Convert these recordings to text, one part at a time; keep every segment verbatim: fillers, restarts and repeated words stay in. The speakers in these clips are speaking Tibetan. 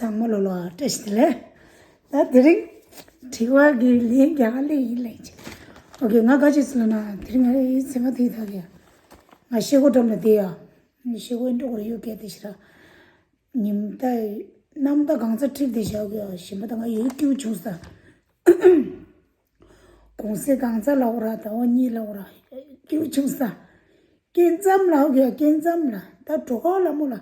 ཚང་མ་ལོ་ལོ་བཀྲ་ཤིས་བདེ་ལེགས། ད་དེ་རིང་དྲི་བ་གི་ལན་རྒྱག་ལེ་ཡིན་ལེ། ཨོ་ཀེ། ང་ག་ཅི་ཟེར་ལ་ན་དེ་རིང་ང་རེ་ཡིན་ཟེར་མ་དེ་ད་གི་ང་ཤེལ་སྒོ་འགྲམ་ལ་བསྡད་ཡ། ཤེལ་སྒོ་འགྲོ་གི་ཡོད་སྐད་དེ་ཤི་ར། ཉིམ་ད་གནམ་ད་གང་ཚ་ཁྲིད་དེ་བཞག་གི་ཡ། ཞིམ་པ་ད་ང་ཡོད་སྐྱིད་བྱུང་ས། གུང་སེང་གང་ཚ་ལའོ་ར། ཟླ་བ་གཉིས་ལའོ་ར། སྐྱིད་བྱུང་ས། སྐྱེ་མཚམས་ལ་ཧོ་གི་སྐྱེ་མཚམས་ལ། ད་འགྲོ་ཁ་ལ་མོ་ལ།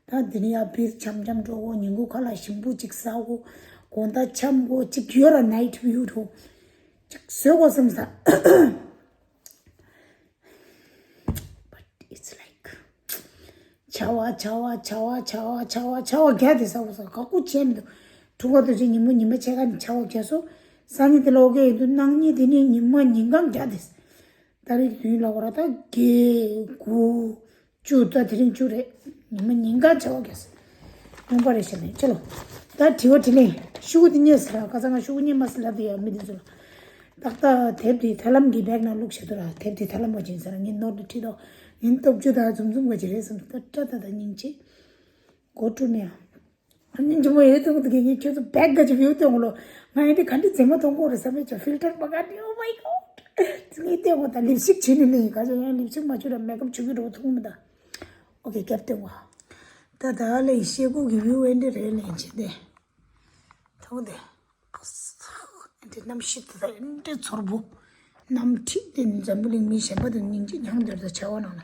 ད་འདི་ནི་ཡ་བིར་འཆམ་འཆམ་འགྲོ་གོ། ཉིན་གུང་ཁ་ལ་ཞིམ་པོ་ཅིག་ཟ་གོ། དགོང་དག་འཆམ་གོ་ཅིག་ཡོད་ར། ནའིཊ་བིའུ་འགྲོ་ཅིག་བཟོས་གོ་བསམ་ས། But it's like བྱ་བ་བྱ་བ་བྱ་བ་བྱ་བ་བྱ་བ་བྱ་བ་རྒྱག་དེ་ཟ་གོ་ས། ག་གུ་བྱས་མི་འདུག་འཁྲུག་པ་དུ་ཅིག་ཉིན་མོ་ཉི་མ་ཕྱེད་ཀ་ནས་བྱ་བ་རྒྱག་སོ། སང་ཉིན་དེ་ལོག་གི་ཡིན་དུས་གནངས་ཉིན་དེ་ནི་ཉི་མ་ཉིན་གང་རྒྱག་དེ། ད་རེས་དུས་ལ་བ་ར་ད་བརྒྱད་དགུ་བཅུ། ད་དེ་རིང་བཅུ་རེད། ཉི་མ་ཉིན་གང་བྱ་བ་རྒྱག་ས། ཡོང་པ་རེད་ཤག་ནས་ཅི་ལོ། ད་དྲི་བ་དྲིས་ལན། ཤུ་གུ་དེ་རྙེད་ཟེར་ར། ཁ་སང་ང་ཤུ་གུ་རྙེད་མ་སི་ལབ་དེ་ཡ་མི་དེ་ཚོ་ལ། ཏག་ཏག་དེབ་དེ་ཐར་ལམ་གྱི་བེག་ནང་བླུགས་བྱེད་དོ་ར། དེབ་དེ་ཐར་ལམ་པ་ཅིན་ཟེར་ར། ངས་ནོར་དུ་ཁྲིད་དོ། ངས་སྟོབས་བཅུ་དང་འཛུམ་འཛུམ་ག་ཅི་རེད་བསམ། ད་ཏྲ་ད་ད་སྙིང་རྗེ། གོ་ཀྲུ་མེ་ཡ། སྙིང་རྗེ་མོ་ཡོད་དུང་དུ་གི་ངས་ཁྱོད་ཚོ་བེག་ག་ཅི་བིའུ་སྟོན་གོ་ལོ། ང་ཡིན་དེ་ག་འདྲི་མཛེས་མ་མཐོང་གོ་རེད་བསམ་མེད་ཅོ། ཕིལ་ཊར་པ་ག་འདྲི། Oh my God། ངས་སྟོན་གོ། ད་ལིབ་སི་ཊིག་བྱེད་ནི་ལེ་ཡིན། ག་ཅི་ཡང་ལིབ་སི་ཊིག་མ་བྱུ་ར་མེག་ཨབ་བྱུ་གི་འགྲོ་ཐུང་མི་ད། ཨོ་ཀེ། རྒྱབ་སྟོན་གོ། ད་ད་ལེ་ཤེ་གུ་གི་བིའུ་ཨེ་འདྲི་རེད་ལེ་ཡིན་ཅི་དེ། ཐུང་དེ། ཨ་ས། འདི་གནམ་གཤིས་དེ་དག་འདི་ཚོར་བུ། གནམ་འཁྲིག་དེ་འཛམ་བུ་གླིང་མི་གཞན་པ་དང་སྙིང་རྗེ་མྱང་འདོད་ད་བྱ་བ་ནང་ལ།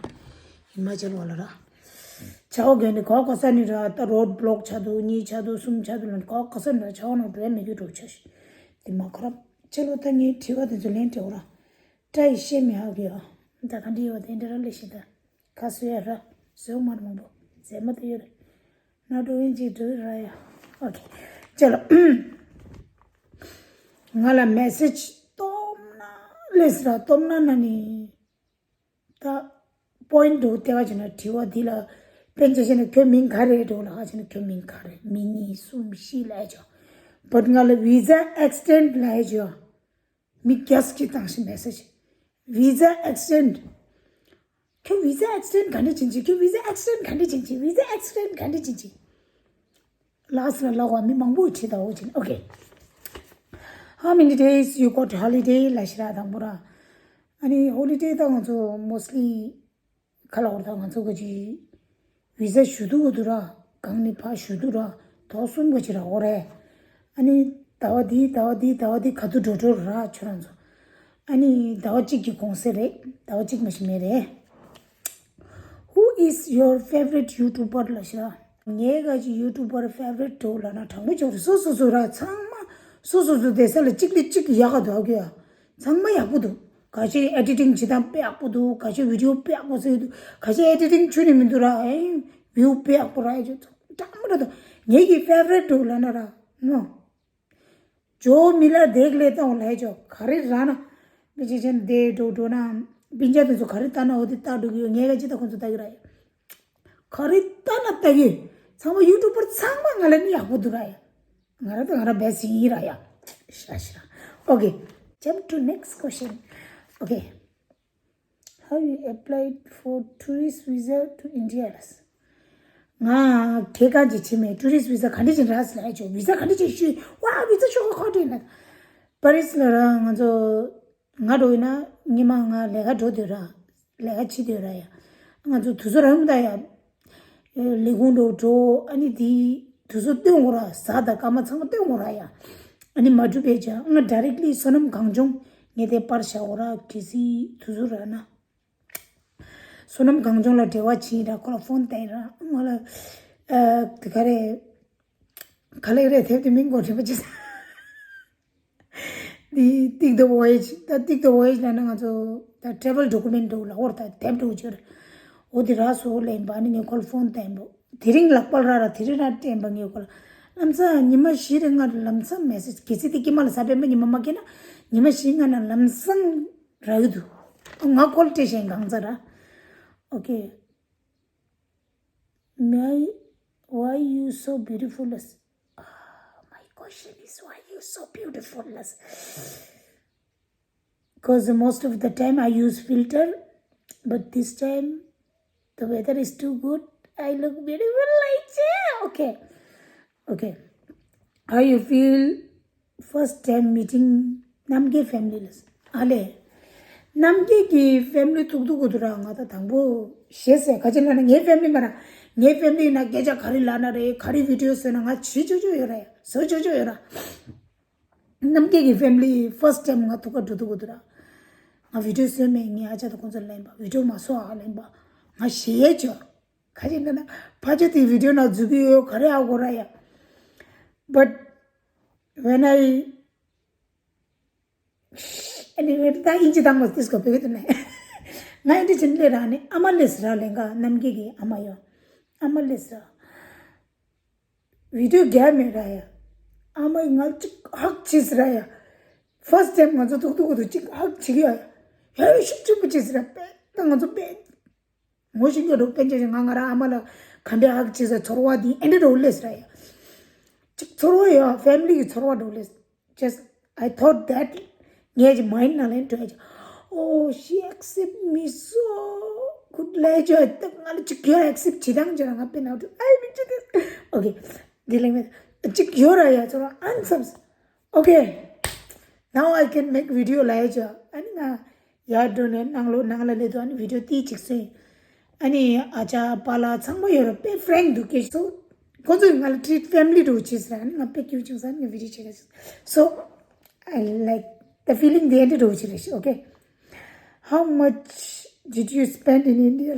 ཧི་མ་ཅལ་བ་ལ་ར། བྱ་བ་གན་ནི་གོ་ག་ས་ནི་ར། ད་རོཌ་བློག་ཆ་དུ་གཉིས་ཆ་དུ་གསུམ་ཆ་དུ་ལ་གོ་ག་ས་ནི་ར། བྱ་བ་ནང་འགྲོ་ཡ་མི་རྒྱུ་འགྲོ་ཆ་ཤི། དེ་མ་ཁོ་ར་ཅེ་ལོ། ད་ངའི་དྲི་བ་དེ་ཚོ་ལན་སྤྲད་འོ་ར། བཀྲ་ཡི་ཤེས་མི་ཧ་གི་ཡོ། ད་ག་འདྲི་ཡོ་དེ་འདྲ་ར་ལེ་ཤི་ད། ཁ་སོ་ཡ་ར། སོ་མར་མང་པོ། ཟེ་མ་ཏོ་ཡོད་རེད། ན་འགྲོ་ཡིན་ཅིག་འགྲོ་ར་ཡ། ཨོ་ཁེ། ཅེ་ལོ། ང་ལ་མེ་སེ་ཇི་སྟོབས་ན་ལེ་སི་ར་སྟོབས་ན་ན་ནི། ད་པོ་ཡིན་འགྲོ་ལྟེ་བ་ཅི་ན་དྲི་བ་འདི་ལ་དཔེ་ཆ་ཤེས་ན་ཁྱོད་མིང་ག་རེ་འགྲོ་ལ་ཧ་ཅི་ན་ཁྱོད་མིང་ག་རེ། མི་གཉིས་གསུམ་བཞི་ལ་ཡ་ཅོ། བཊ་ང་ལ་བི་ཟ་ཨེག་སི་ཊེན་ཌི་ལ་ཡ་ཅོ། མི་རྒྱ་སྐྱེད་བཏང་ཞིང་མེ་སེ་ཇི། བི་ཟ་ཨེག་སི་ཊེན་ཌི། ཁྱོད་བི་ཟ་ཨེག་སི་ཊེན་ཌི་ག་འདྲ་བྱེད་ཅིག་ཁྱོད་བི་ཟ་ཨེག་སི་ཊེན་ཌི་ག་འདྲ་བྱེད་ཅིག་བི་ཟ་ཨེག་སི་ཊེན་ཌི་ག་འདྲ་བྱེད་ཅིག་ལགས་སོ་ལ་ལགས་བ་མི་མང་པོས་བྲིས་དང་འོ་བྱེད། ཨོ་ཁེ། How many days you got holiday ལ་ཤི་ར་དང་པོ་ར། ཨ་ནི་ཧོ་ལི་ཌེ་ད་ང་ཚོ་མོ་སི་ལི་ཁ་ལ་འོར་ད་ང་ཚོ་ག་ཅི། བི་ཟ་ཞུ་དུ་གོ་དུ་ར། གང་ནི་ཕ་ཞུ་དུ་ར། ཐོག་གསུམ་ག་ཅི་ར་འོ་རེད། ཨ་ནི་ཟླ་བ་འདི་ཟླ་བ་འདི་ཟླ་བ་འདི་ག་དུ་འགྲོ་འགྲོ་ར་ཁྱོད་རང་ཚོ། ཨ་ནི་ཟླ་བ་གཅིག་གི་གུང་སེང་རེད། ཟླ་བ་གཅིག་མ་ཞིག་མེད་རེད། Who is your favorite YouTuber ལ་ཤི་ར། ངའི་ག་ཅི་ཡུ་ཊུབ་པར་ཕེ་ཝ་རི་ཊི་འགྲོ་ལ་ན་དྲང་པོ་ཅོག་རེད། སོ་སོ་སོ་ར་ཚང་མ་སོ་སོ་སོ་བསྡད་ས་ལ་གཅིག་ལས་གཅིག་ཡག་ག་འདུག་གི་ཡ། ཚང་མ་ཡག་པོ་འདུག་ག་ཅི་ཨེ་ཌི་ཊིང་བྱེད་སྟངས་དཔེ་ཡག་པོ་འདུག་ག་ཅི་བི་ཌི་ཡོ་དཔེ་ཡག་པོ་བཟོས་འདུག་ག་ཅི་ཨེ་ཌི་ཊིང་ཆུ་ནི་མི་འདུག་ར། ཨེ་བིའུ་དཔེ་ཡག་པོ་ར། ཨེ་ཅོ་འདྲ་མི་འདྲ་འདུག་ངེད་ཀྱི་ཕེ་ཝ་རི་ཊི་འགྲོ་ལ་ན་ར་ནོ། ཇོ་མི་ལ་དེག་ལེ་ཏང་ལ་ཨེ་ཅོ་ག་རེ་ར་ན། མི་ཅི་ཅན་དེ་འགྲོ་འགྲོ་ན་སྤུན་ཀྱག་དེ་ཚོ་ག་རེ་ལྟ་ན་འོ་དེ་ལྟ་འགྲོ་གི་ཡོད། ངས་ག་ཅི་ལྟ་ཁོང་ཚོ་ལྟ་གི་ར་ཡ། ག་རེ་ལྟ་ན་ལྟ་གི། ཚང་མ་ཡུ་ཊུབ་པར་ཚང་མ་ང་ལ་ནི་ཡག་པོ་འདུག་ར་ཡ། ང་ར་ད་ང་ར་བེ་སི་ཡིན་ར་ཡ། ཤ་ཤ། Okay, jump to next question. Okay, how you applied for tourist visa to India? ང་ཁྱེད་གང་ཅི་ཆི་མེད་ཊུ་རི་སི་ཊི་བི་ཟ་ག་འདྲ་ཅིག་རག་སི་ལ་ཨེ་ཅོ། བི་ཟ་ག་འདྲ་ཅིག་ཞུས། ཝ་བི་ཟ་ཤོག་ཁོ་ཁོ་ཏྲི་ན། པ་རི་སི་ལ་ར་ང་ཚོ་ང་འགྲོ་ཡིན་ན་ཉི་མ་ང་ལས་ཀ་འགྲོ་འདོད་ར། ལས་ཀ་བྱེད་འདོད་ར་ཡ། ང་ཚོ་དུས་ཚོད་རག་མི་ད་ཡ། ལས་ཁུངས་འགྲོ་འགྲོ་ཨ་ནི་དེ་དུས་ཚོད་སྟོན་དགོས་ར། གཟའ་དང་སྐར་མ་ཚང་མ་སྟོན་དགོས་ར་ཡ། ཨ་ནི་མ་འགྲུབ་པས་ཀྱང་ང་ཌའི་རེག་ལི་བསོད་ནམས་གངས་ལྗོངས་ངས་དེ་པར་བཞག་གོ་ར། གལ་སྲིད་དུས་ཚོད་རག་ན། བསོད་ནམས་གངས་ལྗོངས་ལ་འབྲེལ་བ་བྱས་ར། ཁོ་ལ་ཕོན་བཏང་ར། ང་ལ་ཨ་དེ་ག་རེ་ག་ལེ་རེད། དེབ་དེ་མིང་གོ་དྲན་པ་ཅི་ས། འདི་ཏིག་ཏོ་ཝོ་ཡེཇ། ད་ཏིག་ཏོ་ཝོ་ཡེཇ་ལ་ན་ང་ཚོ་ད་ཊེ་བལ་ཌོ་ཀུ་མེན་ཊི་འདྲ་བོ་ལ་འོར་ད་དེབ་འདྲ་བོ་ཅིག་རེད། འོ་དེ་རག་སོང་ལབ་པ་ནི་ངས་ཁོ་ལ་ཕོན་བཏང་པ། དེ་རིང་ལག་པར་རག་ར། དེ་རིང་རག་དྲན་པ་ངས་ཁོ་ལ། ལམ་སང་ཉི་མ་བཞི་རེ་ལྔ་རེ་ལམ་སང་མེ་སེ་ཇི། གལ་སྲིད་དེ་དཀྱིལ་མ་ལ་གཟའ་སྤེན་པ་ཉི་མ་མ་སྐྱེས་ན་ཉི་མ་བཞི་ལྔ་ནང་ལམ་སང་རག་གི་འདུག་ང་ཁོ་ལ་སྤྲད་བཞིན་གང་ཚ་ར། Okay. May, why you so beautiful? Ah, my question is, why you so beautiful? Because most of the time I use filter, but this time the weather is too good. I look beautiful like, yeah, okay. Okay. How you feel first time meeting རྣམ་རྒྱལ་family ལ། ཨ་ལས། རྣམ་རྒྱལ་གྱི་family ཐུག་ཐུག་གོ་དུ་ར། ང་ད་དང་པོ་ཞེས་ཟེར་ག་ཅི་ལ་ན་ངའི་family མ་ར། ངའི་family ན་སྐད་ཆ་ག་རེ་ལ་ན་རེད། ག་རེ་video བཟོས་ན་ང་བྱེད་ཆོག་ཆོག་ཡོད་ར། བཟོ་ཆོག་ཆོག་ཡོད་ར། རྣམ་རྒྱལ་གྱི་family first time ང་ཐུག་ག་འགྲོ་ཐུག་གོ་དུ་ར། ང་video བཟོས་མེད། ངའི་ཨ་ཅག་དང་ཁོང་ཚོ་ལན་པ་video མ་བཟོ་ཨ་ལན་པ། ང་ཞེས་ཡས་ཆོག་ག་ཅི་ལ་ན་ཕ་ཆ་དེ་video ན་འཛུལ་གི་ཡོད། ག་རེ་ཨ་གོ་ར་ཡ། But when I anyway, ད་ཨིན་ཇི་དང་མོ་ཏིས་གོ་བེ་དུ་ནས། ང་ཨིན་ཇི་ཆེན་ལེ་ར་ནི་ཨ་མ་ལེས་ར་ལེན་ག་རྣམ་རྒྱལ་གྱི་ཨ་མ་ཡོ། ཨ་མ་ལེས་ར། video རྒྱག་མེད་ར་ཡ། ཨ་མ་ཡི་ང་ཅིག་ཧག་ཆིས་ར་ཡ། first time ང་ཚོ་ཐུག་ཐུག་གོ་དུ་ཅིག་ཧག་ཆི་གི་ཡ། ཡ་ཡ་ཤུགས་ཆེན་པོ་ཆིས་ར་པེ། ད་ང་ཚོ་པེ། ངོ་ཤེས་ཀྱི་འདུག་སྤེན་ཆ་ཞིག་ང་ང་རང་ཨ་མ་ལ་ག་འདྲའི་ཧག་བྱེད་ས་ཚོར་བ་འདི་ཨེ་འདྲ་འགྲོ་ལེས་ར་ཡ། ཅིག་ཚོར་བ་ཡོད། family གི་ཚོར་བ་འགྲོ་ལེས། Just I thought that ངས་ཀྱི་mind ནང་ལན་འགྲོ་ཡ། Oh, she accept me so good ལས་ཅོ། ད་ང་ལ་ཅིག་ཡོད་accept བྱེད་སྟངས་ཅོ་ར། ང་པེ་ནའུ་ཏུ་I will do this. Okay. འདི་ལན་མེད་ཅིག་ཡོད་ར་ཡ། ཚོར་བ་ཨན་སམ། Okay. Now I can make video ལ་ཡ་ཅོ། ཨ་ནི་ང་ཡར་འགྲོ་ནས་ནང་ལོགས་ནང་ལ་སླེབས་དུས་ཨ་ནི་video ཏིས་ཅིག་བཟོས། ཨ་ནི་ཨ་ཅག་པཱ་ལགས་ཚང་མ་ཡོད་ར། དཔེ་frank འདུག་སྐད་ཆ་ཚོ། ཁོ་ཚོས་ང་ལ་treat family འདྲ་བོ་བྱས་ཟེར། ཨ་ནི་ང་དཔེ་སྐྱིད་པོ་བྱུང་ས། ཨ་ནི་ང་video བྱེད་ག་ཟེར། So I like the feeling དེ་འདྲ་བོ་བྱས་རེད་ཤག Okay. How much did you spend in India?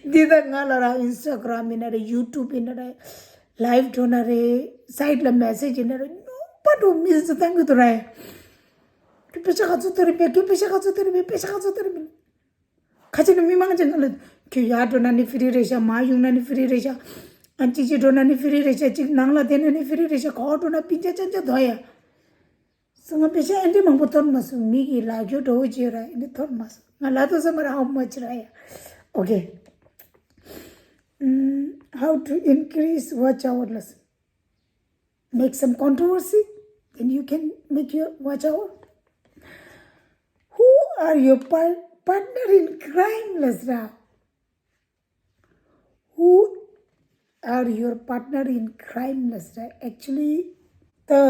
འདི་ད་ང་ལ་ར་Instagram ཡིན་ན་རེད། YouTube ཡིན་ན་རེད། live འགྲོ་ན་རེད། site ལ་message ཡིན་ན་རེད། ནོར་བ་འགྲོ་མི་ཚོ་བཏང་གི་འདུག་ར། ཁྱོད་པེ་ཤ་ག་ཚོད་སྟེར་རེད་པས། ཁྱོད་པེ་ཤ་ག་ཚོད་སྟེར་རེད་པས། པེ་ཤ་ག་ཚོད་སྟེར་རེད་པས། ཁ་ཅིག་ནི་མི་མང་ཅན་ལ་ཁྱོད་ཡར་འགྲོ་ན་ནི་free རེད་ཤག་མར་ཡོང་ན་ནི་free རེད་ཤག་ཨ་ཅིག་ཅིག་འགྲོ་ན་ནི་free རེད་ཤག་ཅིག་ནང་ལ་བསྡད་ན་ནི་free རེད་ཤག་ག་པར་འགྲོ་ན་པེ་ཤ་ཅན་ཅན་དོ་ཡ། སོ་ང་པེ་ཤ་ཨེ་འདྲ་མང་པོ་ཐོར་མ་སོང་། མི་གི་ལག་འཁྱོར་འགྲོ་བོ་བྱེད་ར་ཨེ་འདྲ་ཐོར་མ་སོང་། ང་ལ་ཐོ་ས་མ་ར་how much ར་ཡ། Okay. Mm, how to increase watch hour ལ་སོང་། Make some controversy, then you can make your watch hour. Who are your par- partner in crime ལ་སོང་། Who are your partner in crime ལ་སོང་། Actually the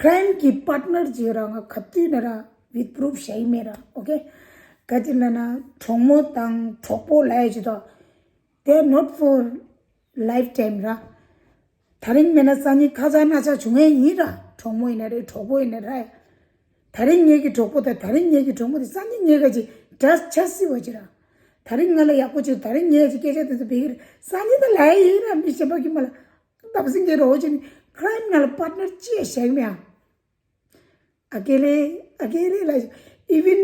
crime གི་partner ཅིག་ར་ང་ག་དུས་ན་ར་with proof བཤད་ཡི་མེད་ར། Okay. ག་ཅི་ལ་ན་གྲོགས་མོ་དང་གྲོགས་པོ་ལ་ཡ་ཅིག་དོ། They are not for lifetime ར། དེ་རིང་མེད་ན་སང་ཉིན་ཁ་ཆག་སྣ་ཆག་བྱུང་ངེས་ཡིན་ར། གྲོགས་མོ་ཡིན་ན་རེད། གྲོགས་པོ་ཡིན་ན་ར། དེ་རིང་ངེད་ཀྱི་གྲོགས་པོ་དང་དེ་རིང་ངེད་ཀྱི་གྲོགས་མོ་དེ་སང་ཉིན་ངེད་ཀ་ཅིག་འདྲ་ཆ་སྲིད་པ་ཅིག་ར། དེ་རིང་ང་ལ་ཡག་པོ་བྱེད། དེ་རིང་ངེད་ཀྱི་སྐད་ཆ་དེ་ཚོ་བེད་ཀྱི་རེད། སང་ཉིན་ད་ལ་ཡ་ཡིན་ར། མི་གཞན་པ་གི་མ་ལ་འདབ་སིང་གི་རོ་ཅིག་ནི་crime ནང་ལ་partner ཅི་ཡ་བཞག་མེད་ཨ། ཨ་ཀེ་ལེ་ཨ་ཀེ་ལེ་ལ་even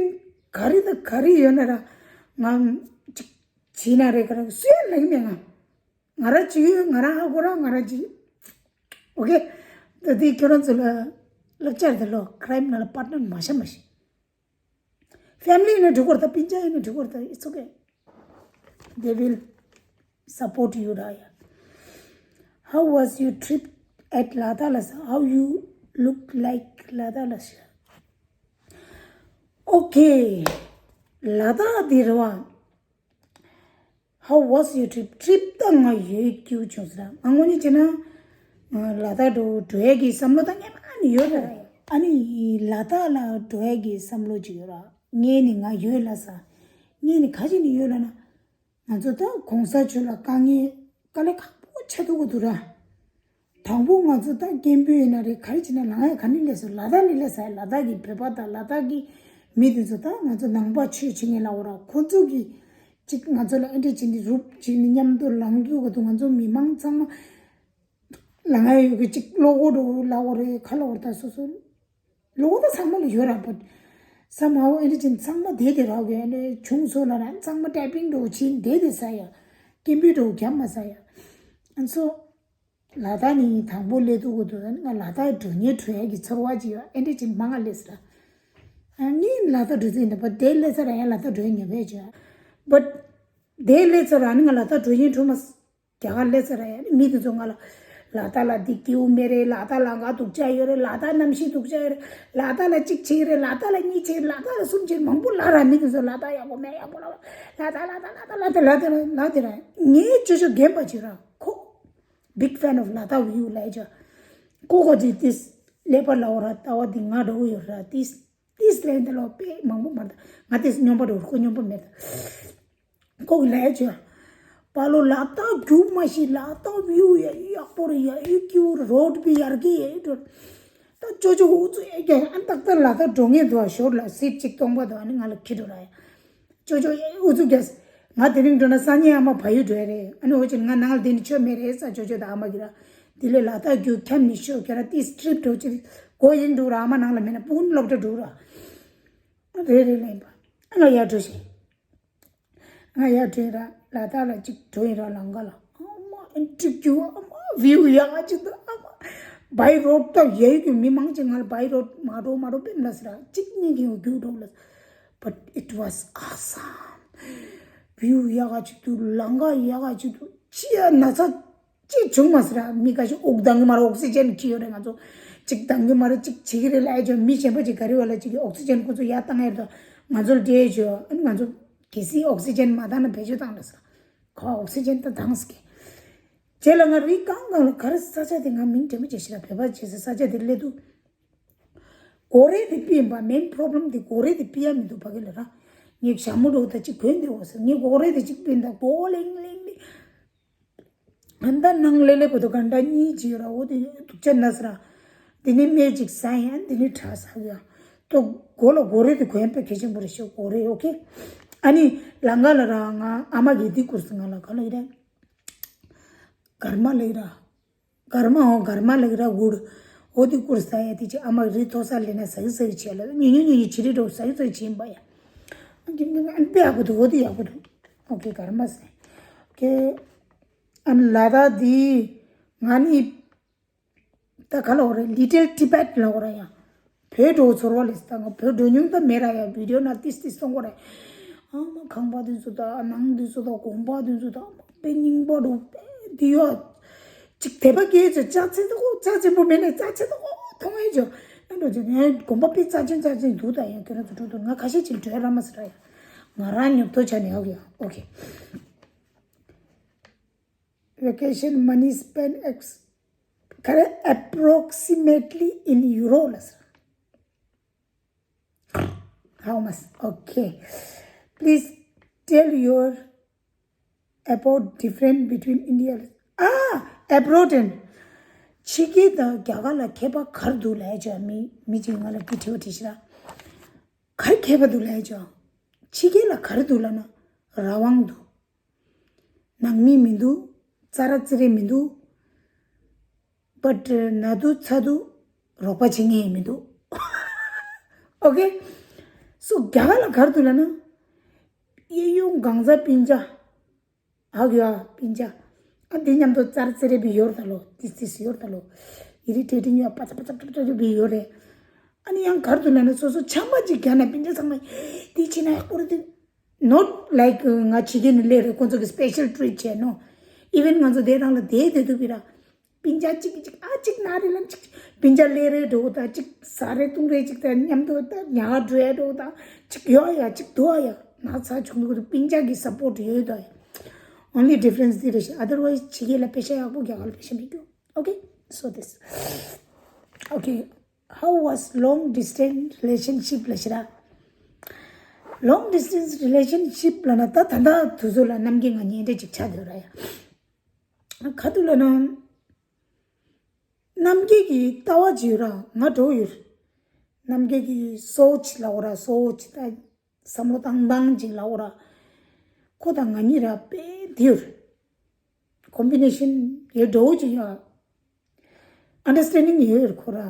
ག་རེ་དང་ག་རེ་ཡོད་ན་ར་ང་ཅིག་བྱེད་ན་རེད། ག་ར་སུ་ཡང་ལེགས་མེད་ང་། ང་ར་ཅིག་ཡོད། ང་ར་ཧ་གོ་ར་ང་ར་ཅིག Okay. ད་དེ་ཁྱོད་རང་ཚོ་ལ་ལབ་ཅར་དེ་ལོ་crime ནང་ལ་partner མ་བྱ་མ་བྱེད། Family ཡིན་ན་འགྲིག་གོ་ར། ད་སྤུན་ཀྱག་ཡིན་ན་འགྲིག་གོ་ར། ད་it's okay. They will support you ར་ཡ། How was your trip at ལ་དྭགས་ལ་སོང་། How you look like ལ་དྭགས་ལ་སོང་། Okay. ལ་དྭགས་འདི་རེད་བ། How was your trip? Trip ད་ང་ཡོད་སྐྱིད་པོ་བྱུང་ཟེར། ང་དངོས་གནས་བྱས་ན་ལ་དྭགས་འགྲོ་འགྲོ་ཡས་ཀྱི་བསམ་བློ་ད་སྔན་མ་ནས་ཡོད་ར། ཨ་ནི་ལ་དྭགས་ལ་འགྲོ་ཡས་ཀྱི་བསམ་བློ་ཅིག་ཡོད་ར། སྔན་ནས་ང་ཡོད་ལ་ས། སྔན་ནས་ག་ཅི་ནས་ཡོད་ལ་ན། ང་ཚོ་ད་གོང་ས་མཆོག་ལ་དཀའ་ངལ་དཀའ་ལས་ཁག་པོ་ཆགས་འདུག་གོ་འདུག་ར། དང་པོ་ང་ཚོ་ད་སྐད་འབོད་ཡིན་ན་རེད། ག་རེ་བྱེད་ན་ལངས་ཡ་ག་ནས་སླེབས་སོང་། ལ་དྭགས་ནས་སླེབས་ས་ཡ། ལ་དྭགས་ཀྱི་བོད་པ་དང་ལ་དྭགས་ཀྱི་མི་དེ་ཚོ་ད་ང་ཚོ་ནང་པ་ཆོས་བྱེད་མཁན་ལ་འོ་ར། ཁོ་ཚོ་གིས་ཅིག་ང་ཚོ་ལ་ཨེ་འདྲ་བྱེད་ནས་རུབ་བྱེད་ནས་མཉམ་དུ་ལངས་རྒྱུ་ག་དུས་ང་ཚོ་མི་མང་ཚང་མ་ལངས་ཡ་ཡོད་གི་ཅིག་བློ་ཁོག་འགྲོ་ལ་འོ་རེད། ག་ལ་འོ་རེད། ད་སོ་སོ་བློ་ཁོག་ད་ཚང་མ་ལ་ཡོད་ར། བ་ས་མ་འོ་ཨེ་འདྲ་བྱེད་ཚང་མ་བསྡད་དེ་ར་གི་ཨེ་འདྲ་བྱུང་སོང་ལ་ར། ཚང་མ་ཊའི་པིང་འགྲོ་བྱེད་བསྡད་དེ་ས་ཡ། སྐད་འབོད་འགྲོ་རྒྱབ་མ་ས་ཡ། ཨ་ཚོ། ལ་དྭགས་ནས་དང་པོ་སླེབས་དུས་གོ་དུས་ང་ལ་དྭགས་འགྲོ་སྙིང་བྲོ་ཡ་གི་ཚོར་བ་ཅིག་ཡོད། ཨེ་འདྲ་ཅིག་མང་ང་སླེབས་ས་ར། ཨ་ངས་ལ་དྭགས་འགྲོ་ཚེ་འདི་པ་དེ་སླེབས་ས་ར་ཡ། ལ་དྭགས་འགྲོ་ཡ་ཉོ་བས་ཅིག་ཡོད། བཊ་དེ་སླེབས་ས་ར་ནི་ང་ལ་དྭགས་འགྲོ་སྙིང་བྲོ་མ་རྒྱ་གར་སླེབས་ས་ར་ཡ། ནི་མི་དེ་ཚོ་ང་ལ་ལ་དྭགས་ལ་འདི་སྐྱིད་པོ་མེད་རེད། ལ་དྭགས་ལ་ང་སྡུག་ཅག་ཡོད་རེད། ལ་དྭགས་གནམ་གཤིས་སྡུག་ཅག་ཡོད་རེད། ལ་དྭགས་ལ་གཅིག་བྱེད་རེད། ལ་དྭགས་ལ་གཉིས་བྱེད་རེད། ལ་དྭགས་ལ་གསུམ་བྱེད་རེད། མང་པོ་ལབ་ར། མི་དེ་ཚོ་ལ་དྭགས་ཡག་པོ་མེད། ཡག་པོ་ལབ་ར། ལ་དྭགས་ལ་དྭགས་ལ་དྭགས་ལ་དྭགས་ལ་དྭགས་ལ་དྭགས་ལ་དྭགས་ལ་དྭགས་ལ། ངའི་ཅོ་ཅོ་རྒན་པ་ཅིག་ར། big fan of Lata view ལ་ཅོ། ཀོ་ཀོ་ཅི་ཏིས་ལེ་པ་ལ་འོ་ར་ལྟ་བ་འདི་ང་འགྲོ་གི་ཡོད་ར། ཏིས་ཏིས་ལེན་ད་ལོ་པེ་མང་པོ་མ་ར། ང་ཏིས་སྙོམས་པ་འགྲོ་ཁོ་སྙོམས་པ་མེད་ད། ཀོ་ལ་ཅོ། པ་ལོ་ལ་ཏ་རྒྱུ་མ་ཤི་ལ་ཏ་བིའུ་ཡ་ཡག་པོ་རེད་ཡ། ཨི་ཀྱུ་རོ་ཌི་བི་ཡར་གི་ཡ་འགྲོ། ད་ཅོ་ཅོ་འུ་ཚུ་ཨེ་རྒྱ་ཨན་ཏག་ཏག་ལ་ཏ་འགྲོ་ངེས་འདུག་ཨ། ཞོར་ལ་སིབ་ཅིག་སྟོང་པ་འདུག་ཨ་ནི་ང་ལ་ཁྱི་འགྲོ་ར་ཡ། ཅོ་ཅོ་ཨེ་འུ་ཚུ་རྒྱ། ང་དེ་རིང་འགྲོ་ན་སང་ཉིན་ཨ་མ་བ་ཡུ་འགྲོ་ཡ་རེད། ཨ་ནི་འོ་ཅི་ང་ནང་ལ་དེ་ནི་ཆོ་མེད་རེད་ས་ཅོ་ཅོ་ད་ཨ་མ་གི་ར། དེ་ལས་ལ་ཏ་རྒྱུ་ཁྱམ་མི་ཤོ་ཁྱེད་ར་ཏིས་ཊི་རིབ་འགྲོ་ཅི་གོ་ཡིན་འགྲོ་ར། ཨ་མ་ནང་ལ་མེད་ན་སྤུན་སློབ་གྲྭ་འགྲོ་ར། རེད་རེད་ལེན་པ། ཨ་ང་ཡར་འགྲོ་ཤིག་ང་ཡར་འགྲོ་ཡིན་ར། ལ་དྭགས་ལ་གཅིག་འགྲོ་ཡིན་ར། ལམ་ཁ་ལ་ཨ་མ་ཨེ་འགྲིག་རྒྱུ། ཨ་མ་བིའུ་ཡག་ག་གཅིག་འདུག་ཨ་མ་བའི་རོཌ་ད་ཡ་ཡི་གི་མི་མང་ཅིག་ང་ལ་བའི་རོཌ་མ་འགྲོ་མ་འགྲོ་པེམ་ལ་ཟེར་ར། གཅིག་གཉིས་ཀྱི་རྒྱུ་འགྲོ་ལ། But it was awesome. བིའུ་ཡག་ག་གཅིག་འདུག་ལམ་ཁ་ཡག་ག་གཅིག་འདུག་ཅི་ཡ་ན་ཚ་ཅི་བྱུང་མ་ཟེར་ར། མི་ཁ་ཤས་དབུགས་འདང་གི་མ་རེད། ཨོག་སི་ཇན་ཁྱི་ཡོད་རེད། ང་ཚོ་གཅིག་འདང་གི་མ་རེད། གཅིག་བྱེད་ཀྱི་རེད་ལབ་ཡ་ཅོ། མི་གཞན་པ་ཅིག་ག་རེ་བ་ལ་ཅིག་གི་ཨོག་སི་ཇན་ཁོ་ཚོ་ཡར་བཏང་ཡ་རེད་དོ། ང་ཚོར་སྤྲད་ཅོ། ཨ་ནི་ང་ཚོ་གལ་སྲིད་ཨོག་སི་ཇན་མ་བཏང་ན་བེད་སྤྱོད་བཏང་ལ་ཟེར། ཁོ་ཨོག་སི་ཇན་ད་བཏང་ཟེར་གི། རྗེས་ལ་ང་རི་གང་གང་ལ་ག་རེ་ས་ཆ་དེ་ང་མིང་དྲན་པ་བྱེད་ཤི་ར། བོད་པ་བྱེད་ས་ས་ཆ་དེ་སླེབས་དུས། གོ་རེ་དེ་པི་ཡིན་པ། མེན་པོ་རོབ་ལེམ་དེ་གོ་རེ་དེ་པི་ཡ་མི་འདུག་ཕ་གི་ལ་ར། ངས་ཞྭ་མོ་འགྲོ་ད་ཅིག་གོན་དེ་འོ་ཟེར། ངས་གོ་རེ་དེ་ཅིག་པི་ཡིན་ད་གོ་ལེང་ལེང་ལེང་། ཨ་ནི་ད་ནང་ལེ་ལེ་བོ་དོ་ག་འདྲ་གཉིས་ཅིག་ཡོད་ར། འོ་དེ་སྡུག་ཅག་ན་ཟེར་ར། དེ་ནི་སྨན་ཅིག་ཟ་ཡིན། ཨ་ནི་དེ་ནི་ཁྲག་ཟ་གི་ཡ། ཏོ་མགོ་ལ་གོ་རེ་དེ་གོན་པ་གལ་ཆེན་པོ་རེད་ཤག་གོ་རེ། ཨོ་ཁེ། ཨ་ནི་ལམ་ཁ་ལ་ར་ང་ཨ་མ་གིས་འདི་བསྐུར་སོང་ང་ལ། ག་ལ་ཡིན་ར། གར་མ་ལ་ཡིན་ར། གར་མ་འོ་གར་མ་ལ་ཡིན་ར་གུར། འོ་དེ་བསྐུར་ཟ་ཡ་དེ་ཅིག་ཨ་མ་རི་མཐོ་ས་ལེན་ན་ཟ་གི་ཟ་གི་བྱས་ལ། ཉུ་ཉུ་ཉུ་ཉུ་བྱི་རི་འགྲོ་ཟ་གི་ཟ་གི་བྱེད་ཡིན་པ་ཡ། ཨ་ནི་དཔེ་ཡག་པོ་འདུག་འོ་དེ་ཡག་པོ་འདུག་ཨོ་ཁེ། གར་མ་ཟེར། ཨོ་ཁེ། ཨ་ནི་ལ་དྭགས་འདི་ང་ནི་ད་ག་ལ་འོ་རེད། Little Tibet ལ་འོ་ར་ཡ། བོད་འགྲོ་ཚོར་བ་ལས་ད་ང་བོད་འགྲོ་མྱོང་ད་མེད་ར་ཡ། བི་ཌི་ཡོ་ན་ཏིས་ཏིས་སོང་གོ་ར། ཨ་མ་ཁང་པ་དེ་ཚོ་ད་ནང་དེ་ཚོ་ད་གོམ་པ་དེ་ཚོ་ད་དཔེ་རྙིང་པ་འགྲོ་དཔེ་དེ་ཡོད། ཅིག་དད་པ་སྐྱེས་ཚེ་ཅག་ཚེ་ད་ཁོ་ཅག་ཆེན་པོ་མེད་ནས་ཅག་ཆེ་ད་ཁོ་མཐོང་ཡས་ཅོ། ཨ་འགྲོ་ཅིག་ངས་གོམ་པ་དཔེ་ཅག་ཆེན་ཅག་ཆེན་འདུག་ད་ཡང་ཁྱེད་རང་ཚོ་འགྲོ་འདུག་ང་ཁ་ཤས་ཅིག་བྲོས་ར་མ་ཟེར་ར་ཡ། ང་རང་ཉོབ་ཏོ་ཆ་ནས་ཡོད་ཡ། ཨོ་ཁེ། Vacation money spent ex ག་རེ། Approximately in euro ལ་ཟེར། How much? Okay. Please tell your about different between India. Ah, abroad and ཕྱི་རྒྱལ་དང་རྒྱ་གར་ལ་ཁྱད་པར་ག་རེ་འདུག་ལབ་ཡ་ཅོ། མི་མི་གཅིག་ང་ལ་དེ་དྲི་བ་དྲིས་ཤི་ར། ག་རེ་ཁྱད་པར་འདུག་ལབ་ཡ་ཅོ། ཕྱི་རྒྱལ་ལ་ག་རེ་འདུག་ལབ་ན་རང་དབང་འདུག་ནང་མི་མི་འདུག་ཙ་ར་ཙི་རེ་མི་འདུག But ན་དུ་ཚ་དུ་རོགས་པ་བྱེད་མཁན་ཡང་མི་འདུག Okay. So རྒྱ་གར་ལ་ག་རེ་འདུག་ལབ་ན། གཡས་གཡོན་གང་ཟག་སྤུན་ཀྱག་ཨ་གི་ཨ་སྤུན་ཀྱག་ཨ་འདི་མཉམ་དུ་ཙར་ཙེ་རེ་བི་ཡོར་ད་ལོ། ཏིས་ཏིས་ཡོར་ད་ལོ། ཨི་རི་ཊེ་ཊིང་ཡོད། པ་ཚ་པ་ཚ་པ་ཚ་པ་བི་ཡོར་རེད། ཨ་ནི་ཡང་ག་རེ་འདུག་ལབ་ན་སོ་སོ་ཆམ་པ་ཅིག་རྒྱག་ན་སྤུན་ཀྱག་ཚང་མ་འདི་བྱེད་ན་ཡག་པོ་རེད་དེ། Not like ང་ཕྱི་རྒྱལ་ནས་སླེབས་རེད་ཁོང་ཚོ་གི་special treat བྱས་ནོ། Even ང་ཚོ་དེ་རང་ལ་དེ་དེ་དུ་བི་ར། སྤུན་ཀྱག་གཅིག་གིས་གཅིག་ཨ་གཅིག་ན་རེ་ལམ་གཅིག་སྤུན་ཀྱག་སླེབས་རེ་འགྲོ་དང་གཅིག་ཟ་རེ་བཏུང་རེ་གཅིག་དང་མཉམ་དུ་ད་ཉལ་འགྲོ་ཡ་འགྲོ་དང་གཅིག་ཡོ་ཡ་གཅིག་དུ་ཨ་ཡ་ན་ཚ་བྱུང་འདུག་སྤུན་ཀྱག་གི་support ཡོད་དོ་ཡ། Only difference འདི་རེད་ཤག Otherwise ཕྱི་རྒྱལ་ལ་པེ་ཤ་ཡག་པོ་རྒྱ་གར་ལ་པེ་ཤ་མི་རྒྱུ། Okay, so this. Okay, how was long distance relationship ལ་ཤི་ར། Long distance relationship ལ་ན་ད་ད་ད་དུ་ཚོ་ལ་རྣམ་རྒྱལ་ང་གཉེན་འབྲེལ་ཅིག་ཆགས་འདུག་ར་ཡ། ག་དུ་ལ་ན། རྣམ་རྒྱལ་གྱི་ལྟ་བ་ཅིག་ཡོད་ར་ང་འགྲོ་ཡོད། རྣམ་རྒྱལ་གྱི་སོ་ཅི་ལ་འོ་ར་སོ་ཅི་ད་བསམ་བློ་བཏང་སྟངས་ཅིག་ལ་འོ་ར། ཁོ་དང་ང་གཉིས་ར་དཔེ་འདི་ཡོད། Combination ཡོད་འགྲོ་ཅིག་ཡོད། Understanding ཡོད་ཁོ་ར།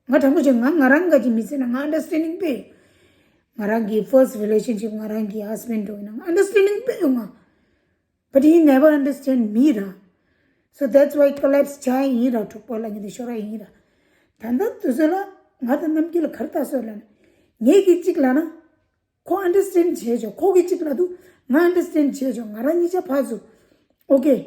ང་དྲང་པོ་བྱས་ང་ང་རང་ག་ཅིག་མི་ཟེར་ན་ང་understanding དཔེ། ང་རང་གི་first relationship ང་རང་གི་husband འགྲོ་ཡིན་ན་ང་understanding དཔེ་ཡོད་ང་། But he never understand me ར། So that's why collapse བྱ་ཡིན་ར། འཁྲུག་པ་ལ་ཉེ་དུ་ཤོར་ཡིན་ར། ད་ལྟ་དུས་ཚོད་ལ་ང་དང་རྣམ་རྒྱལ་ལ་ག་རེ་ལྟ་སོང་ལབ་ན། ངས་གི་གཅིག་ལབ་ན། ཁོ་understand བྱས་ཆོག་ཁོ་གི་གཅིག་ལབ་དུས་ང་understand བྱས་ཆོག་ང་རང་གཉིས་ཆ་ཕར་ཚུར། Okay.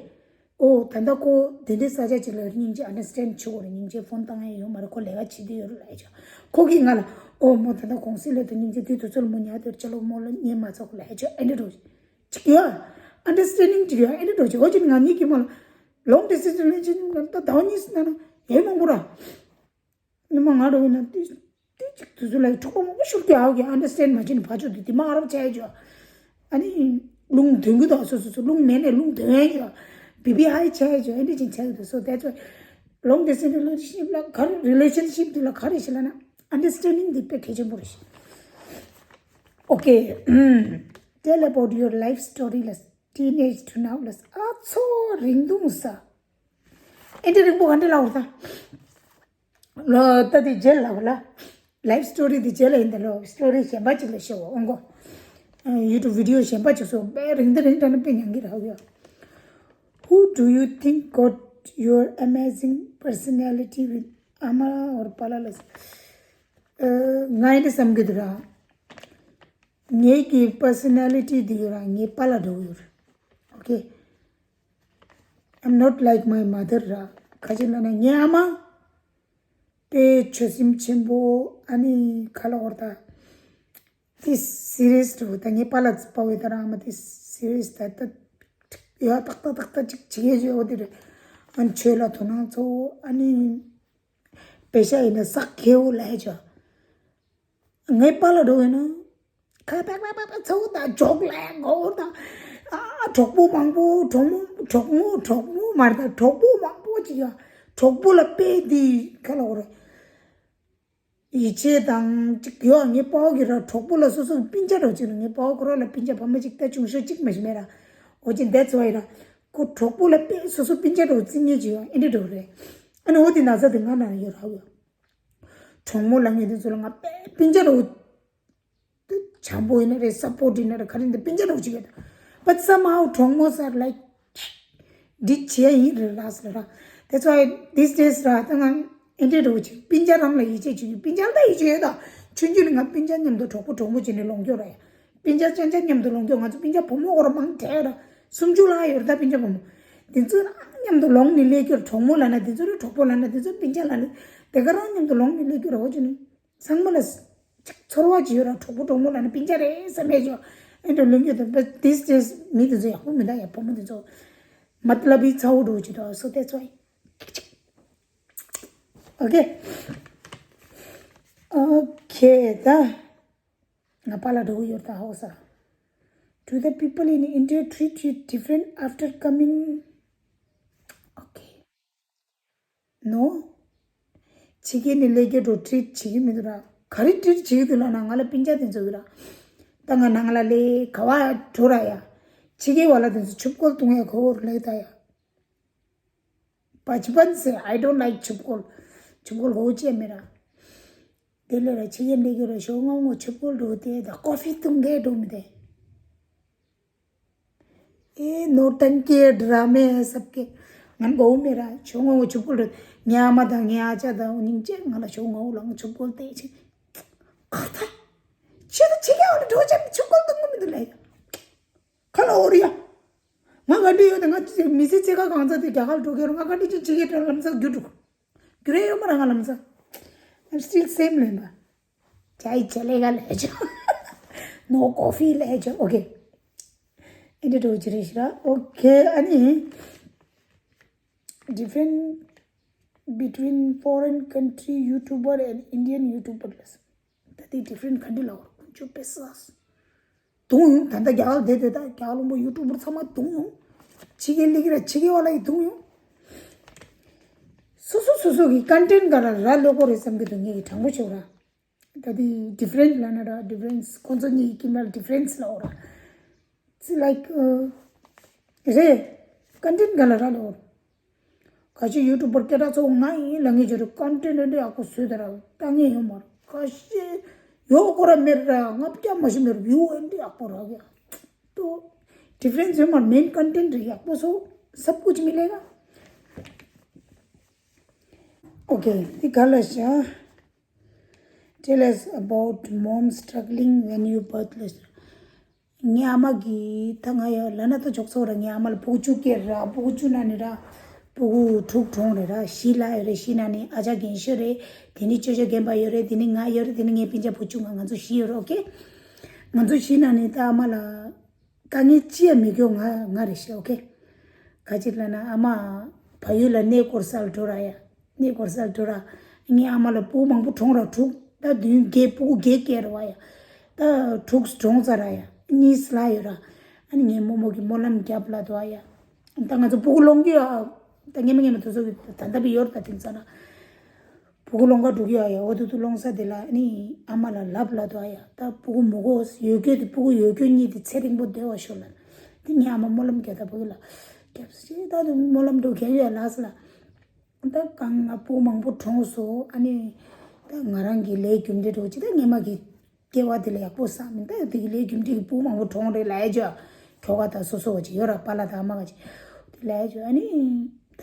ཨོ་ད་ལྟ་ཁོ་དེ་འདྲའི་ས་ཆ་ཅིག་ལ་སྙིང་རྗེ་understand བྱེད་དགོས་རེད། སྙིང་རྗེ་ཕོན་བཏང་ཡ་ཡོད་མ་རེད། ཁོ་ལས་ཀ་བྱེད་དུས་ཡོད་རེད་ལབ་ཆོག་ཁོ་གིས་ང་ལ་ཨོ་མོ་ད་ལྟ་གུང་སེང་ལ་དུ་སྙིང་རྗེ་དུས་དུས་ཚོད་ལ་མོ་ཉལ་དུས་ཅ་ལག་མོ་ལ་ཉན་མ་ཚོགས་ལབ་ཆོག་ཨེ་འདྲ་འགྲོ་ཅིག་ཡོད། Understanding ཅིག་ཡོད་ཨེ་འདྲ་འགྲོ་ཅིག་འོ་ཅིག་ང་གཉིས་ཀྱི་མོ་ལ། long distance relationship ད་ཟླ་བ་གཉིས་ན་ན་ཡེ་མང་པོ་ར། ཉི་མ་ང་རོ་ཡིན་ན་དུས་དུས་གཅིག་དུས་ཚོད་ལ་གྲོགས་པོ་མང་པོ་ཤུགས་ཀྱིས་ཨའོ་གི་ཨན་ཌར་སི་ཊེན་ཌ་མ་བྱས་ནས་ཕར་ཕྱོགས་དེ་དེ་མ་ཨ་རབ་བྱས་ཀྱོ། ཨ་ནི་རླུང་འདོན་གི་དང་སོ་སོ་སོ་རླུང་མེད་ནས་རླུང་འདོན་ཡས་ཀྱོ། བི་བི་ཧའི་བྱས་ཀྱོ་ཨེ་འདྲ་ཅིག་བྱས་ཀྱི་འདུག so that's why long distance relationship ལ་ག་རེ་རི་ལེ་ཤན་ཤིབ་དེ་ལ་ག་རེ་ཞིག་ལ་ན་ཨན་ཌར་སི་ཊེན་ཌིང་དེ་དཔེ་གལ་ཆེན་པོ་རེད་ཤག Okay, tell about your life story ལ་teenage to now ལ་ཨ་ཚོ་རིང་ཐུང་ས། ཨེ་འདྲ་རིང་པོ་ག་འདྲ་ལ་འོར་ད། ལོ་ད་དེ་རྗེས་ལ་ལ། ལའིབ་སི་ཊོ་རི་དེ་རྗེས་ལ་ཡིན་ད་ལོ་སི་ཊོ་རི་གཞན་པ་ཅིག་ལ་ཤོད་འོང་གོ། ཡུ་ཊུབ་བི་ཌི་ཡོ་གཞན་པ་ཅིག་སོ་དཔེ་རིང་ད་རིང་ད་ནི་དཔེ་ཉན་གི་རག་ཡོད། Who do you think got your amazing personality with ཨ་མ་འོར་པ་ལ་ལ། ང་ཡིན་ད་བསམ་གི་འདུག་ར། ངེད་ཀྱི་པར་སོ་ན་ལི་ཊི་དེ་ཡོད་ར་ངའི་པཱ་ལགས་འདྲ་བོ་ཡོད་ར། Okay, I'm not like my mother ར། ག་ཅི་ལབ་ན་ངའི་ཨ་མ་དཔེ་ཆོས་སེམས་ཆེན་པོ། ཨ་ནི་ག་ལབ་དགོས་རེད་ད། དཔེ་སི་རི་ཡས་འདྲ་བོ། ད་ངའི་པཱ་ལགས་པ་བའི་ད་ར་ཨ་མ་དཔེ་སི་རི་ཡས་ད་ད་ཡ་ཏག་ཏག་ཏག་ཏག་ཅིག་བྱེད་ཡས་བྱེད་འོ་དེ་རེད། ཨ་ནི་ཆོས་ལ་དོ་སྣང་ཚ་བོ། ཨ་ནི་པེ་ཤ་ཡིན་ན་ཟ་མཁས་པོ་ལབ་ཡས་བྱས། ངའི་པཱ་ལགས་འདྲ་བོ་ཡིན་ན། ཁ་པག་པག་པག་པག་ཚ་བོ་དང་ཇོག་ལབ་ཡས་མགོ་བོ་དང་། ཨ་གྲོགས་པོ་མང་པོ། གྲོགས་མོ་གྲོགས་མོ་གྲོགས་མོ་མ་རེད་ད། གྲོགས་པོ་མང་པོ་ཅིག་ཡོད། གྲོགས་པོ་ལ་དཔེ་འདི་ག་ལབ་དགོས་རེད། ཡིད་ཆེས་དང་ཅིག་ཡོད། ངའི་པཱ་ཕ་གིས་ར་གྲོགས་པོ་ལ་སོ་སོ་གི་སྤུན་ཀྱག་འདྲ་བོ་བྱས་ནས། ངའི་པཱ་ཕ་ཁོ་རང་ལ་སྤུན་ཀྱག་ཕ་མ་གཅིག་དང་ཆུང་ཤོས་གཅིག་མ་གཏོགས་མེད་ར། འོ་ཅི་that's why ར། ཁོ་གྲོགས་པོ་ལ་དཔེ་སོ་སོ་སྤུན་ཀྱག་འདྲ་བོ་བརྩི་མཁན་ཅིག་ཡོད། ཨེ་འདྲ་འདྲ་བོ་རེད། ཨ་ནི་འོ་དེ་ན་ཚ་དེ་ང་ན་ཡོད་ར་ཡོད། གྲོགས་མོ་ལབ་མཁན་དེ་ཚོ་ལ་ང་དཔེ་སྤུན་ཀྱག་འདྲ་བོ། བྱམས་པོ་ཡིན་ན་རེད། སཔོར་ཊིབ་ཡིན་ན་རེད། ག་རེ་ཡིན་ན་སྤུན་ཀྱག་འདྲ་བོ་བྱེད་ཀྱི་ཡོད། But somehow གྲོགས་མོ་ས་ལའིཀ་འདི་བྱས་ཡིན་རེད་ལགས་ལ་ར། That's why these days ར་ད་ང་ཨེ་འདྲ་འདྲ་བོ་བྱེད། སྤུན་ཀྱག་རང་ལ་ཡིད་ཆེས་བྱེད་ཀྱི། སྤུན་ཀྱག་ལ་ད་ཡིད་ཆེས་ཡོད་ད། ཆུང་ཆུང་ནས་ང་སྤུན་ཀྱག་མཉམ་དུ་གྲོགས་པོ་གྲོགས་མོ་བྱས་ནས་ལོངས་སྐྱོར་ར་ཡ། སྤུན་ཀྱག་ཅན་ཅན་མཉམ་དུ་ལོངས་སྐྱོར། ང་ཚོ་སྤུན་ཀྱག་བུ་མོ་འོ་ར་མང་དྲགས་ར། སུམ་ཅུ་ལྷག་ཡོད་རེད་ད་སྤུན་ཀྱག་བུ་མོ། དེ་ཚོ་རང་མཉམ་དུ་ལོངས་ནས་སླེབས་ཀྱི་རེད། གྲོགས་མོ་ལབ་ན་དེ་ཚོ་རེད། གྲོགས་པོ་ལབ་ན་དེ་ཚོ། སྤུན་ཀྱག་ལབ་ན་དེ་ག་རང་མཉམ་དུ་ལོངས་ནས་སླེབས་ཀྱི་རེད། འོ་ཅི་ནི། ཚང་མ་ལ་ཚོར་བ་ཅིག་ཡོད་ར། གྲོགས་པོ་གྲོགས་མོ་ལབ་ན་སྤུན་ཀྱག་རེད་བསམ་ཡས་ཅིག་ཡོད། ཨེ་འདྲ་ལོངས་སྐྱོར་དང་། But these days མི་དེ་ཚོ་ཡག་པོ་མི་འདུག་ཡ། བུ་མོ་དེ་ཚོ་མ་ཏ་ལབ་བི་ཚ་བོ་འདྲ་བོ་ཅིག་འདུག So that's why. Okay. Okay ད། ང་པཱ་ལགས་འདྲ་བོ་ཡོད་ད་ཧོ་ས། Do the people in India treat you different after coming? Okay. No. ཕྱི་རྒྱལ་ནས་སླེབས་ཀྱི་འདྲ་བོ་ཊི་རིཊ་བྱེད་ཀྱི་མི་འདུག་ར། ག་རེ་ཊི་རིཊ་བྱེད་ཀྱི་འདུག་ལབ་ན་ང་ལ་སྤུན་ཀྱག་དེ་ཚོ་ཡོད་ར། ད་ང་ནང་ལ་སླེབས་ག་བ་འགྲོ་ར་ཡ། ཕྱི་རྒྱལ་བ་ལ་དེ་ཚོ་ཆུ་བཀོལ་བཏུང་ཡ་ག་བོར་སླེབས་ད་ཡ། པ་ཅི་པན་སེ། I don't like ཆུ་བཀོལ། ཆུ་བཀོལ་ག་བོ་ཅི་ཡ་མེད་ར། དེ་ལས་ར་ཕྱི་རྒྱལ་སླེབས་ཀྱི་ར་ཞོགས་སྔ་མོ་ཆུ་བཀོལ་འགྲོ་དེ་ད་ཀོ་ཕི་བཏུང་གས་འགྲོ་མི་དེ། ཨེ་ནོར་ཐན་ཀེ་ཌ་ར་མེ་སབ་ཀེ། ང་མགོ་བོ་མེད་ར། ཞོགས་སྔ་བོ་ཆུ་བཀོལ་རེད། ངའི་ཨ་མ་དང་ངའི་ཨ་ཅག་དང་སྙིང་རྗེ་ང་ལ་ཞོགས་སྔ་བོ་ལ་ང་ཆུ་བཀོལ་ཏེ་ཆེ། ཁ་ཐ། ཆེ་ད་ཆེ་ག་བ་ལ་འགྲོ་ཆ་ཆུ་བཀོལ་གཏོང་གི་མི་འདུག་ལ་ཡ། ཁ་ལ་འོ་རི་ཡ། ང་ག་འདྲི་ཡོད་དེ་ང་མི་ཚེ་ཚེ་ཁ་གང་ཚ་དེ་རྒྱ་གར་འགྲོ་གི་རུང་ང་ག་འདྲི་ཅི་ཆེ་གེ་དྲན་ལམ་སང་རྒྱུ་འགྲོ། རྒྱུ་རེ་ཡོད་མ་ར་ང་ལམ་སང་། I'm still same ལེན་པ། Chai chalega le jo. No coffee le jo. Okay. Inde do jire shira. Okay, ani different between foreign country YouTuber and Indian YouTuber. Tadi different country la. Kunchu pesas. དུང་ཡོང་། ད་ལྟ་རྒྱ་གར་བསྡད་དེ་ད་རྒྱ་གར་ལུང་པ་ཡུ་ཊུབ་པར་ཚང་མ་དུང་ཡོང་། ཕྱི་རྒྱལ་སླེབས་ཀྱི་ར་ཕྱི་རྒྱལ་བ་ལ་ཡི་དུང་ཡོང་། སོ་སོ་སོ་སོ་གི་ཀོན་ཊེན་ག་ར་ར་ལོ་གོ་རེད་བསམ་གི་འདུག་ངེད་ཀྱི་དྲང་པོ་ཞུ་ར། ད་དེ་ཌི་ཕ་རེན་ཊི་ལབ་ན་ར་ཌི་ཕ་རེན་ཊི་ཁོང་ཚོ་གཉིས་ཀྱི་ཀྱིམ་པ་ལ་ཌི་ཕ་རེན་ཊི་ལབ་འོ་ར། It's like རེད། ཀོན་ཊེན་ག་ལ་ར་ལོ། ག་ཅི་ཡུ་ཊུབ་པར་སྐད་གྲགས་ཚོ་ང་ཡིན་ལ་ངེད་ཀྱི་རུ་ཀོན་ཊེན་འདི་ཡག་པོ་བཟོས་ད་ར་ལྟ་ངེས་ཡོད་མ་རེད། ག་ཤེད་ཡོད་ཁོ་ར་མེད་ར་ལྔ་བརྒྱ་མ་ཞིག་མེད་ར་བིའུ་འདི་ཡག་པོ་རག་ཡ། ཏོ་ཌི་ཕ་རེན་ཊི་ཡོད་མ་རེད། མེན་ཀོན་ཊེན་འདི་ཡག་པོ་བཟོ། སབ་ཀུ་ཆི་མི་ལེ་ག། ཨོ་ཁེ་འདི་ག་ལ་ཤ། Tell us about mom struggling when you birth ལ། ངའི་ཨ་མ་གིས་ད་ང་ཡ་ལ་ན་ད་ཅོག་ཚོགས་ར། ངའི་ཨ་མ་ལ་ཕྲུ་གུ་བཅུ་སྐྱེས་ར། ཕྲུ་གུ་བཅུ་ན་ནི་ར་ཕྲུ་གུ་དྲུག་གྲོངས་རེད་ར། བཞི་ལ་ཡོད་རེད། བཞི་ན་ནི་ཨ་ཅག་རྒན་ཤོས་རེད། དེ་ནི་ཅོ་ཅོ་རྒན་པ་ཡོད་རེད། དེ་ནི་ང་ཡོད་རེད། དེ་ནི་ངའི་སྤུན་ཀྱག་བུ་བཅུ་ང་། ང་ཚོ་བཞི་ཡོད་རེད། ཨོ་ཁེ། ང་ཚོ་བཞི་ན་ནི་ད་ཨ་མ་ལ་དཀའ་ངལ་ཅི་ཡང་མི་སྐྱོ། ང་ང་རེད་ཤག་ཨོ་ཁེ། ག་ཅིག་ལབ་ན་ཨ་མ་བལ་ཡུལ་ལ་གནས་སྐོར་སལ་འགྲོ་ར་ཡ། གནས་སྐོར་སལ་འགྲོ་ར། ངའི་ཨ་མ་ལ་སྤུ་གུ་མང་པོ་གྲོངས་ར་དྲུག་ད་བདུན་བརྒྱད་སྤུ་གུ་བརྒྱད་སྐྱེས་ར་བ་ཡ། ད་དྲུག་གྲོངས་ཚར་ར་ཡ། གཉིས་ལྷག་ཡོད་ར། ཨ་ནི་ངའི་རྨོ་མོ་གི་སྨོན་ལམ་རྒྱབ་ལབ་འདུག་ཨ་ཡ། ད་ང་ཚོ་སྤུ་གུ་སློང་གི་ཡ། ད་སྔན་མ་སྔན་མ་དེ་ཚོ་གི་ད་ལྟ་བི་ཡོད་ར་ད་དེང་སང་ར། སྤུ་གུ་སློང་ག་འགྲོ་གི་ཡོད་ཡ། འོ་དུ་དུ་སློང་ས་དེ་ལ་ཨ་ནི་ཨ་མ་ལ་ལབ་ལབ་འདུག་ཨ་ཡ། ད་སྤུ་གུ་མི་དགོས་ཡོད་རྒྱུ་དེ་སྤུ་གུ་ཡོད་རྒྱུ་གཉིས་དེ་ཚེ་རིང་པོ་བསྡད་པ་ཤོག་ལབ། དེ་ངའི་ཨ་མ་སྨོན་ལམ་རྒྱག་ད་སྤུ་གུ་ལ་རྒྱབ་ཟེར་ད་དུ་སྨོན་ལམ་འགྲོ་གི་ཡོད་ལགས་ལ། ད་གང་ང་སྤུ་གུ་མང་པོ་གྲོངས་སོང་ཨ་ནི། ད་ང་རང་གི་ལས་རྒྱུ་འབྲས་འགྲོ་ཅི་ད་ངའི་མ་གི་སྐྱེ་བ་དེ་ལ་ཡག་པོ་བསམ་མིན་ད་དེ་གི་ལས་རྒྱུ་འབྲས་ཀྱི་སྤུ་གུ་མང་པོ་གྲོངས་རེད་ལབ་ཡ་ཅོ། ཁྱོ་ག་ད་སོ་སོ་བ་ཅིག་ཡོད་ར་པཱ་ལགས་ད་ཨ་མ་ག་ཅིག་དེ་ལབ་ཡ་ཅོ་ཨ་ནི། ད་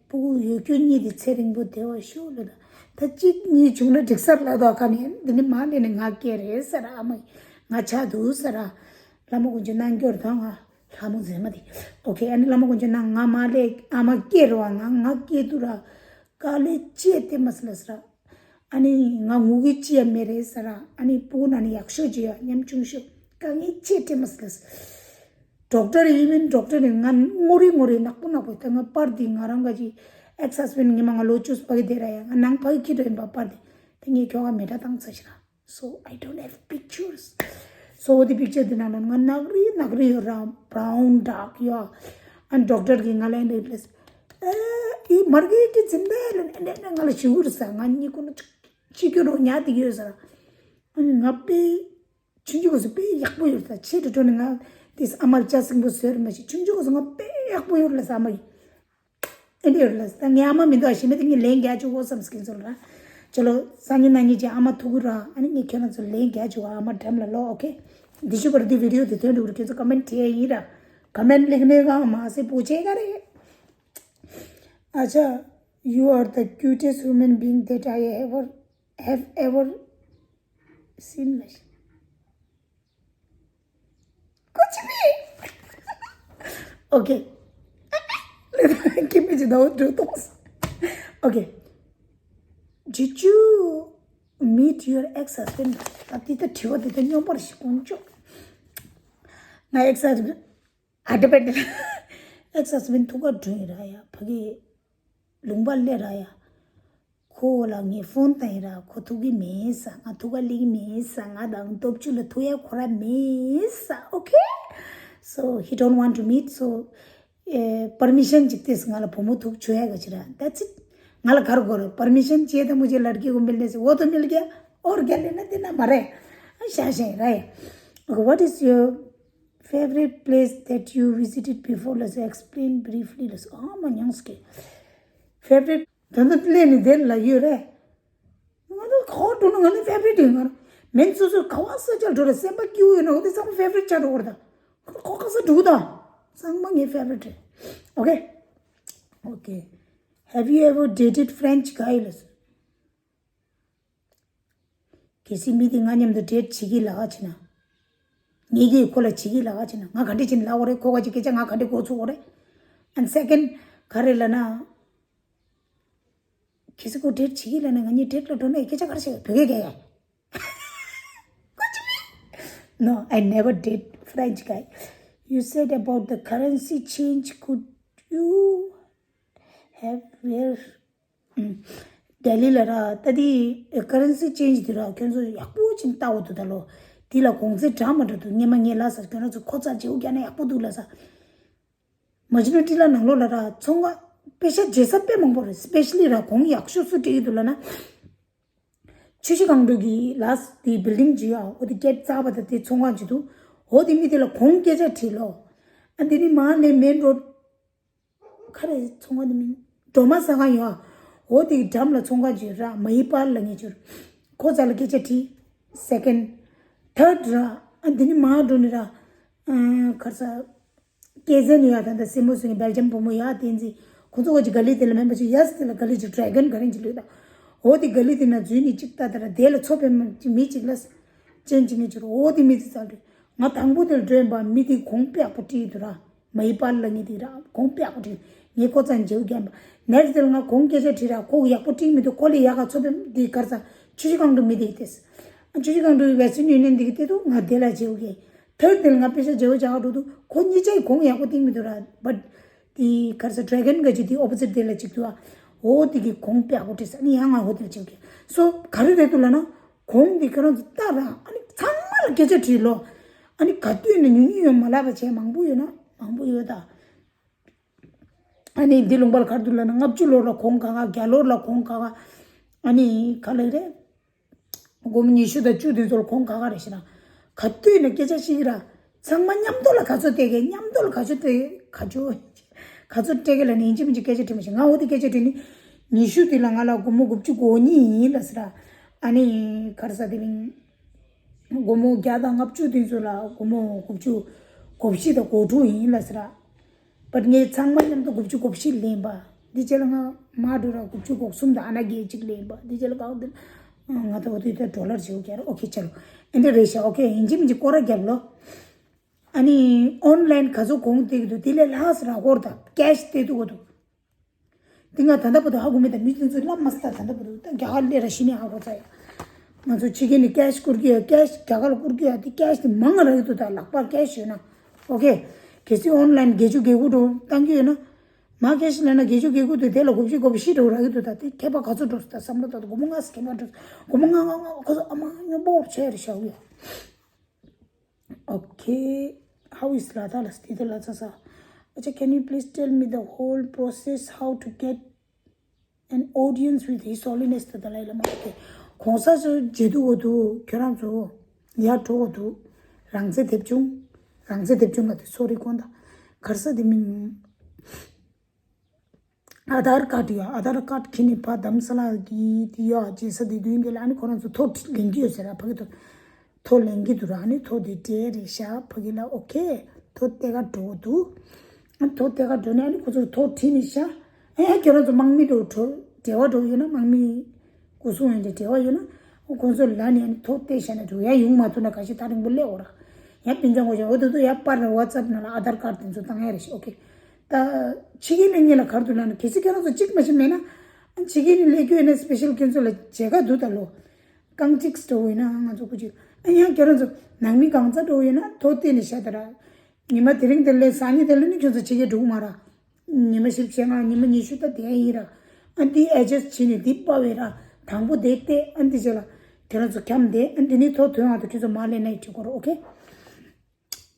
སྤུ་གུ་ཡོད་རྒྱུ་གཉིས་དེ་ཚེ་རིང་པོ་བསྡད་པ་ཤོག་ལབ་ད། ད་གཅིག་གཉིས་བྱུང་ན་འགྲིག་ས་རེད་ལབ་དོ་ཁ་ནས་འདི་ནི་མ་ལས་ནས་ང་སྐྱེ་རེད་ཟེར་ར་ཨ་མ་ང་ཆགས་འདུག་ཟེར་ར། ལྷ་མོ་དཀོན་མཆོག་རྣལ་འབྱོར་དང་ང་ལྷ་མོ་མཛེས་མ་དེ། ཨོ་ཁེ་ཨ་ནི་ལྷ་མོ་དཀོན་མཆོག་ནང་ང་མ་ལས་ཨ་མ་སྐྱེ་རུ་བ་ང་ང་སྐྱེ་དུས་ར། དཀའ་ལས་ཅི་ཡ་སྟེ་མ་སི་ལ་ཟེར་ར། ཨ་ནི་ང་ངུ་གི་ཅི་ཡ་མེད་རེད་ཟེར་ར། ཨ་ནི་སྤུ་གུ་ན་ནི་ཡག་ཤོས་ཅི་ཡ་ཉམ་ཆུང་ཤོས་དཀའ་ངལ་ཅི་ཡ་སྟེ་མ་སི་ལ་ཟེར། ཌོག་ཊར་ཡིན་མིན་ཌོག་ཊར་ཡིན་ང་ངོ་རེ་ངོ་རེ་ནག་པོ་ནག་པོ་ད་ང་པར་འདི་ང་རང་ག་ཅི་ཨེག་སི་ཧས་བྷེན་ཌི་ངེད་མ་ང་ལོ་བཅུ་ཕ་གི་དེ་ར་ཡ་ང་ནང་ཕ་གི་ཁྱི་འགྲོ་ཡིན་པ་པར་འདི་ད་ངས་ཁྱོ་ག་མེ་དྲ་བཏང་ཚར་ཤི་ར། So I don't have pictures. So the picture དེ་ནང་ན་ང་ནག་རི་ནག་རི་ཡོད་ར་brown dark ཡོད། ཨ་ནི་ཌོག་ཊར་གིས་ང་ལ་འདི་ལས་ཨེ་ཨི་མར་གི་ཀི་ཚིམ་པས་ལ་ཨེ་ནས་ང་ལ་ཞུ་ར་ས་ང་གཉིས་ཀུན་ཅི་གི་རོ་ཉག་དེ་ཡོད་ས་ར། ཨ་ནི་ང་པེ་ཆུང་ཆུང་གོ་སོ་དཔེ་ཡག་པོ་ཡོད་ས་ཆེ་དུ་འགྲོ་ནས་ང་དེ་ཨ་མར་ལྕགས་སྲིན་པོ་བཟོས་ར་མ་ཤེས་ཆུང་ཆུང་གོ་སོ་ང་དཔེ་ཡག་པོ་ཡོད་ལ་ས་ཨ་མ་ཡིན། ཨེ་འདྲ་ཡོད་ལ་ས་ངའི་ཨ་མ་མི་འདུག་ཨ་ཤེས་མེད་དེ་ངས་ལན་རྒྱག་ཆོག་གོ་བསམ་སྐྱིན་ཚོ་ལ་ར། ཅོ་ལོ་སང་ཉིན་གནངས་ཉིན་ཅིག་ཨ་མ་ཐུག་གི་ར་ཨ་ནི་ངས་ཁྱོད་རང་ཚོ་ལན་རྒྱག་ཆོག་ཨ་མ་འགྲམ་ལ་ལོ་ཨོ་ཁེ། འདི་ཞུ་བར་འདི་བི་ཌི་ཡོ་དེ་ཐོན་འགྲོ་གི་ར་ཁྱོད་ཚོ་ཀ་མེན་ཊི་བྲིས་ཡ་ཡིན་ར། ཀ་མེན་ཊི་ལེགས་ནས་གང་མ་སེ་པོ་ཆེ་ག་རེད། ཨ་ཅག you are the cutest human being that I ever have ever seen ལ། ཀུ་ཅི་མི། ཨོ་ཁེ། ཀི་མི་ཅི་ནའོ་འགྲོ་ཏོག་ཨོ་ཁེ། Did you meet your ex husband? ད་དེ་ལྟ་དྲི་བ་དེ་ལྟ་སྙོམས་པར་ཞིག་དཀོན་མཆོག་ང་ཨེག་སི་ཧས་བྷེན་ཌི་ཨ་ཌི་པེ་ཌི་ཨེག་སི་ཧས་བྷེན་ཌི་ཐུག་ག་འགྲོ་ཡིན་ར་ཡ་ཕ་གི་ལུང་པ་སླེབས་ར་ཡ། ཁོ་ལ་ངས་ཕོན་བཏང་ཡིན་ར་ཁོ་ཐུག་གི་མེད་ས་ང་ཐུག་ག་སླེབས་ཀྱི་མེད་ས་ང་དང་སྟོབས་ཆུ་ལ་ཐུག་ཡ་ཁོ་ར་མེད་ས། Okay, so he don't want to meet, so པར་མི་ཤན་ཅིག་སྟེར་ང་ལ་བུ་མོ་ཐུག་བྱོས་ཡ་ག་ཅི་ར། That's it. ང་ལ་ག་རེ་དགོས་རེད། པར་མི་ཤན་བྱས་དང་མུ་ཇེ་ལར་ཀི་གོ་མིལ་ནེ་སེ་ཝོ་ཏོ་མིལ་གྱ་ཨོར་གྱ་ལེ་ན་དེ་ན་མ་རེད། ཤ་ཤ་ར་ཡ། Okay, what is your favorite place that you visited before? Let's explain briefly. Let's ཨ་མ་ཉང་སྐེ། ཕེ་ཝ་རི་ཊི་ད་ནི་ལས་ནི་དེར་ལ་ཡོད་རེད། ང་ནི་ག་བ་འགྲོ་ན་ང་ནི་ཕེ་ཝ་རི་ཊི་ཡིན། ང་མིང་སོ་སོའི་ག་བ་ས་ཆར་འགྲོ་རེད། སེམས་པ་སྐྱིད་པོ་ཡོད་ན་འོ་དེ་ཚང་མ་ཕེ་ཝ་རི་ཊི་ཆགས་འགྲོ་གི་རེད་ད། ཁོ་ཁོ་ག་ས་འགྲོ་གི་ད། ཚང་མ་ངའི་ཕེ་ཝ་རི་ཊི་རེད། Okay, okay, have you ever dated French guy? ལ་སོ། གལ་སྲིད་མི་དེ་ང་མཉམ་དུ་ཌེ་ཊི་བྱེད་ཀྱི་ལབ་ཀ་བྱེད་ན། ངེད་ཀྱིས་ཁོ་ལ་བྱེད་ཀྱི་ལབ་ཀ་བྱེད་ན་ང་ག་འདྲ་བྱེད་ན་ལབ་དགོས་རེད། ཁོ་ག་ཅིག་སྐད་ཆ་ང་ག་འདྲ་གོ་ཚུགས་དགོས་རེད། And second ག་རེ་ལབ་ན། གལ་སྲིད་ཁོ་ཌེ་ཊི་བྱེད་ཀྱི་ལབ་ན་ང་གཉིས་ཌེ་ཊི་ལ་འགྲོ་ན་སྐད་ཆ་ག་རེ་བཤད་བོད་སྐད་རྒྱག་ཡ། No, I never date French guy. You said about the currency change, could you have where? ཨུམ། ལྡི་ལི་ལ་ར་ད་དེ་ཀ་རན་སི་ཅེན་ཇི་དེ་ར་ཁྱོད་ཚོ་ཡག་པོ་ཅིག་ལྟ་འོ་འདུག་ད་ལོ། དེ་ལ་གོང་ཚད་འདྲ་མ་འདྲ་འདུག་སྔན་མ་ངས་ལབ་ས་ཁྱོད་རང་ཚོ་ཁོ་ཚ་བྱེའུ་རྒྱག་ན་ཡག་པོ་འདུག་ལབ་ས། མ་གཞི་ནས་ཊི་ལ་ནང་ལོགས་ལ་ར་ཚོང་ཁང་པེ་ཤ་བརྗེ་ས་དཔེ་མང་པོ་རེད། སི་པེ་ཤ་ལི་ར་གོང་ཡག་ཤོས་སུ་སྤྲད་ཀྱི་འདུག་ལབ་ན། ཆུ་བཞི་སྒང་དྲུག་གི་ལ་སི་དེ་བིལ་ཌིང་ཅིག་ཡོད་ཨ། འོ་དེ་གེ་ཊི་གཙང་པ་དང་དེ་ཚོང་ཁང་ཅིག་འདུག་འོ་དེ་མི་དེ་ལ་གོང་སྐད་ཆ་དྲིས་ལོ། ཨ་འདི་ནི་མ་ལས་མེན་རོ་ཌི། ག་རེ་ཚོང་ཁང་དེ་མིང་སྒྲོལ་མ་ཟ་ཁང་ཡོད་ཨ། འོ་དེ་གི་འགྲམ་ལ་ཚོང་ཁང་ཅིག་ར་མ་ཡི་པར་ལ་ངེས་ཅུར། ཁོ་ཚ་ལ་སྐད་ཆ་དྲིས། སེ་ཀེན་ཌི། ཐར་ཌི་ར། ཨ་འདི་ནི་མ་འགྲོ་ནི་ར། ཨ་གར་ས། སྐལ་ཟན་ཡོད་ཨ། ད་ལྟ་སྲས་མོ་སུ་ནི་སྦེལ་ཇམ་བུ་མོ་ཡོད་ཨ། བསྟན་འཛིན། ཁོ་ཚོ་ག་ཅིག་ག་ལི་དེ་ལ་མེན་པ་ཅིག་ཡ་སི་དེ་ལ་ག་ལི་ཅིག་ཌ་རེ་གོན་ག་རེ་ཅིག་ལོས་ད། འོ་དེ་ག་ལི་དེ་ན་འཛུལ་ནི་ཅིག་ལྟ་ད་ར་དེ་ལ་ཚོ་པའི་མི་ཅིག་ལ། ཅན་ཅིག་ངེས་ཅུར་འོ་དེ་མི་དེ་ཚ་ལོས། ང་དང་པོ་དེར་འགྲོ་ཡིན་པ་མི་དེ་གོང་དཔེ་ཡག་པོ་བྲིས་འདུག་ར། མ་ཡི་པར་ལ་ངེས་དེ་ར་གོང་དཔེ་ཡག་པོ་བྲིས། ངས་ཁོ་ཚང་མཇལ་རྒྱན་པ། ནེག་སི་ཊི་དེར་ང་གོང་སྐད་ཆ་དྲིས་ར་ཁོ་ཡག་པོ་བྲིས་མི་འདུག་ཁོ་ལས་ཡག་ག་ཚོ་པའི་དེ་གར་ས་ཆུ་བཞི་སྒང་དྲུག་མི་དེ་ཡིན་ཏེ། ཆུ་བཞི་སྒང་དྲུག་གི་ཝེ་སི་ཊན་ཡུ་ནི་ཡན་དེ་གི་དེ་དུ་ང་དེ་ལ་མཇལ་རྒྱན། ཐར་ཌི་དེར་ང་པེ་ཤ་མཇལ་བ་བྱ་བ་འགྲོ་འདུག་ཁོ་གཉིས་ཆ་ཡི་གོང་ཡག་པོ་བྲིས་མི་འདུག་ར། བཊ་ དེ་ག་རེ་ཟེར། ཌེ་གོན་ག་ཅིག་དེ་ཨོ་པོ་ཟིཊ་དེ་ལ་ཅིག་འདུག་ཨ། འོ་དེ་གི་གོང་དཔེ་ཡག་པོ་བྲིས། ཨ་ནི་ཡང་ང་འོ་དེ་ལ་ཅིག་གི་སོ་ག་རེ་རེད་འདུག་ལབ་ན། གོང་དེ་ཁྱེད་རང་ཚོ་ལྟ་ར། ཨ་ནི་ཚང་མ་ལ་སྐད་ཆ་དྲིས་ལོ། ཨ་ནི་ག་དུས་ནས་ཉུང་ཉུང་ཡོད་མ་ལབ་པ་བྱས། མང་པོ་ཡོད་ན་མང་པོ་ཡོད་ད། ཨ་ནི་འདི་ལུང་པ་ལ་ག་རེ་འདུག་ལབ་ན། ལྔ་བཅུ་ལོར་ལ་གོང་ག་ག་བརྒྱ་ལོར་ལ་གོང་ག་ག་ཨ་ནི་ག་ལབ་རེད། སྒོར་མོ་ཉི་ཤུ་དང་བཅུ་དེ་ཚོ་ལ་གོང་ག་ག་རེད་ཤེ་ན། ག་དུས་ནས་སྐད་ཆ་བཤད་ཀྱི་ར། ཚང་མ་མཉམ་དུ་ལ་ག་ཚོད་སྟེར་གི། མཉམ་དུ་ལ་ག་ཚོད་སྟེར་ག་ཚོད། ག་ཚོད་སྟེར་གི་ལབ་ནས་ཡིན་གཅིག་མིན་གཅིག་སྐད་ཆ་དྲིས་མ་ཤེས། ང་འོ་དེ་སྐད་ཆ་དྲིས་ནི། ཉི་ཤུ་དེ་ལ་ང་ལ་སྒོར་མོ་དགུ་བཅུ་གོ་གཉིས་ཡིན་ལབ་ཟེར་ར། ཨ་ནི་ག་རེ་ཟེར་དེ་མིན། སྒོར་མོ་བརྒྱ་དང་ལྔ་བཅུ་དེ་ཚོ་ལ་སྒོར་མོ་དགུ་བཅུ་གོ་བཞི་དང་གོ་དྲུག་ཡིན་ལབ་ཟེར་ར། བཊ་ངས་ཚང་མ་མཉམ་དུ་དགུ་བཅུ་གོ་བཞི་ལེན་པ། འདི་རྗེས་ལ་ང་མར་འགྲོ་ར་དགུ་བཅུ་གོ་གསུམ་དང་ཨ་ན་བརྒྱད་ཅིག་ལེན་པ། འདི་རྗེས་ལ་གང་འདི་ང་ད་འོ་དུས་ད་ཌོ་ལར་བྱེད་དགོས་ཀྱི་རེད། ཨོ་ཁེ་ཆ་ལོ། ཨེ་འདྲ་རེད་ཤག་ཨོ་ཁེ། ཡིན་གཅིག་མིན་གཅིག་སྐོར་ར་རྒྱབ་ལོ། ཨ་ནི་ཨོན་ལན་ག་ཚོད་གོང་སྟེར་གི་འདུག་དེ་ལས་ལྷག་ཙམ་རག་གི་རེད་ད། ཀེ་ཤི་སྟེར་འདུག་གོ་འདུག་དེ་ང་ད་ལྟ་བར་དུ་ཧ་གོ་མེད་ད། མི་དེ་ཚོས་ལབ་མ་སོང་ད། ད་ལྟ་བར་དུ་ད་རྒྱ་གར་སླེབས་ར་གཞི་ནས་ཧ་གོ་ཚར་ཡ། ང་ཚོ་ཕྱི་རྒྱལ་ནས་ཀེ་ཤི་བསྐུར་གི་ཡོད། ཀེ་ཤི་རྒྱ་གར་ལ་བསྐུར་གི་ཡོད། དེ་ཀེ་ཤི་དེ་མང་ང་རག་གི་འདུག་ད་ལག་པར་ཀེ་ཤི་ཡོད་ན། ཨོ་ཁེ། གལ་སྲིད་ཨོན་ལན་བརྒྱད་ཅུ་གྱ་དགུ་འགྲོ་བཏང་གི་ཡོད་ན། མ་ཀེ་ཤི་ལེན་ན་བརྒྱད་ཅུ་གྱ་དགུ་དེ་དེ་ལ་དགུ་བཅུ་གོ་བཞི་འགྲོ་རག་གི་འདུག་ད་དེ་ཁྱད་པར་ག་ཚོད་འགྲོ་སོང་ད་བསམ་བློ་བཏང་། སྒོར་མོ་ལྔ་ཙམ་ཁྱད་པར་འགྲོ་སོང་། སྒོར་མོ་ལྔ་ལྔ་ལྔ་ཁོ་ཚོ་ཨ་མ་སྨྱོ་པོ་བྱས་རེད་ཤག་ཡ། Okay, how is Ladakh? ལ་སྟི་དེ་ལ་ཚ་ས། ཨ་ཅག can you please tell me the whole process how to get an audience with His Holiness the Dalai Lama? Okay, གོང་ས་ཚོ་མཇལ་འདུག་གོ་འདུག་ཁྱོད་རང་ཚོ་ཡར་འགྲོ་གོ་འདུག་རང་བཙན་དེབ་ཆུང་། རང་བཙན་དེབ་ཆུང་ལ་དེ་སོ་རི་གོང་ད་གར་ས་དེ་མིན། ཨ་དྷར་ཀར་ཡོད། ཨ་དྷར་ཀར་ཁྱེར་ནས་ཕར་དྷ་རམ་ས་ལ་གི་དེ་ཡོད། རྗེས་ས་དེ་དུས་འདི་ལ་ཨ་ནི་ཁོ་རང་ཚོ་ཐོ་ལེན་གྱི་ཡོད་ཟེར་ར། ཕ་གི་ཐོ་ཐོ་ལེན་གྱི་འདུག་ར། ཨ་ནི་ཐོ་དེ་སྤྲད་རེད་ཤག་ཕ་གི་ལ། ཨོ་ཁེ། ཐོ་སྟེར་ག་འགྲོ་གི་འདུག་ཨ་ཐོ་སྟེར་ག་འགྲོ་ནས་ཨ་ནི་ཁོ་ཚོ་ཐོ་བྲིས་ནས་ཤག་ཨ་ཡ་ཁྱོད་རང་ཚོ་དམག་མི་འགྲོ་འགྲོ་འབྲེལ་བ་འགྲོ་ཡོད་ན། དམག་མི་སྐུ་སྲུང་ཡོད་འདྲ་འབྲེལ་བ་ཡོད་ན། ཨོ་ཁོ་ཚོ་ལ་ནས་ཨ་ནི་ཐོ་སྟེར་བཞག་ན་འགྲོ་ཡ། ཡོང་མ་ཐུབ་ན་ག་ཤེད་ཐག་རིང་པོ་སླེབས་འོ་ར། ཡ་སྤུན་ཆ་ངོ་ཤེས་འོ་དེ་ཚོ་ཡ་པར་ནས་ཝ་ཊི་སེབ་ནང་ལ་ཨ་དྷར་ཀར་དེ་ཚོ་བཏང་ཡ་རེད་ཤག་ཨོ་ཁེ། ད་ཕྱི་རྒྱལ་ནས་ངེད་ལ་ག་རེ་འདུག་ལབ་ན། གལ་སྲིད་ཁྱེད་རང་ཚོ་གཅིག་མ་གཅིག་མེད་ན། ཨ་ཕྱི་རྒྱལ་ནས་སླེབས་རྒྱུ་ཡོད་ན་སི་པེ་ཤལ་ཁྱེད་ཚོ་ལ་མཇལ་ཁ་འདུག་ད་ལོ། རྐང་གཅིག་འགྲོ་ཡོད་ན་ང་ཚོ་སྐུ་མཁྱེན། ཨ་ཡང་ཁྱེད་རང་ཚོ་ནང་མི་གང་ཚ་འགྲོ་ཡོད་ན་ཐོ་སྟེར་ནས་བཞག་ད་ར། ཉི་མ་དེ་རིང་དེ་ལས་སང་ཉིན་དེ་ལ་ནི་ཁྱོད་ཚོ་ཕྱི་རྒྱལ་འགྲོ་གི་མ་ར། ཉི་མ་བཞི་བཅུ་ཞེ་ལྔ། ཉི་མ་ཉི་ཤུ་ད་དེ་ཡིན་ར། ཨ་འདི་ཨེ་ཇེ་སི་ཊི་བྱས་ནས་འདི་པ་བས་ར། དང་པོ་དེ་སྟེར། ཨ་འདི་རྗེས་ལ་ཁྱེད་རང་ཚོ་འཁྱམས་བསྡད། ཨ་འདི་ནི་ཐོ་ཐོན་ཡག་དུ་ཁྱོད་ཚོ་མར་སླེབས་ན་ཡི་འགྲིག་གོ་ར། ཨོ་ཁེ།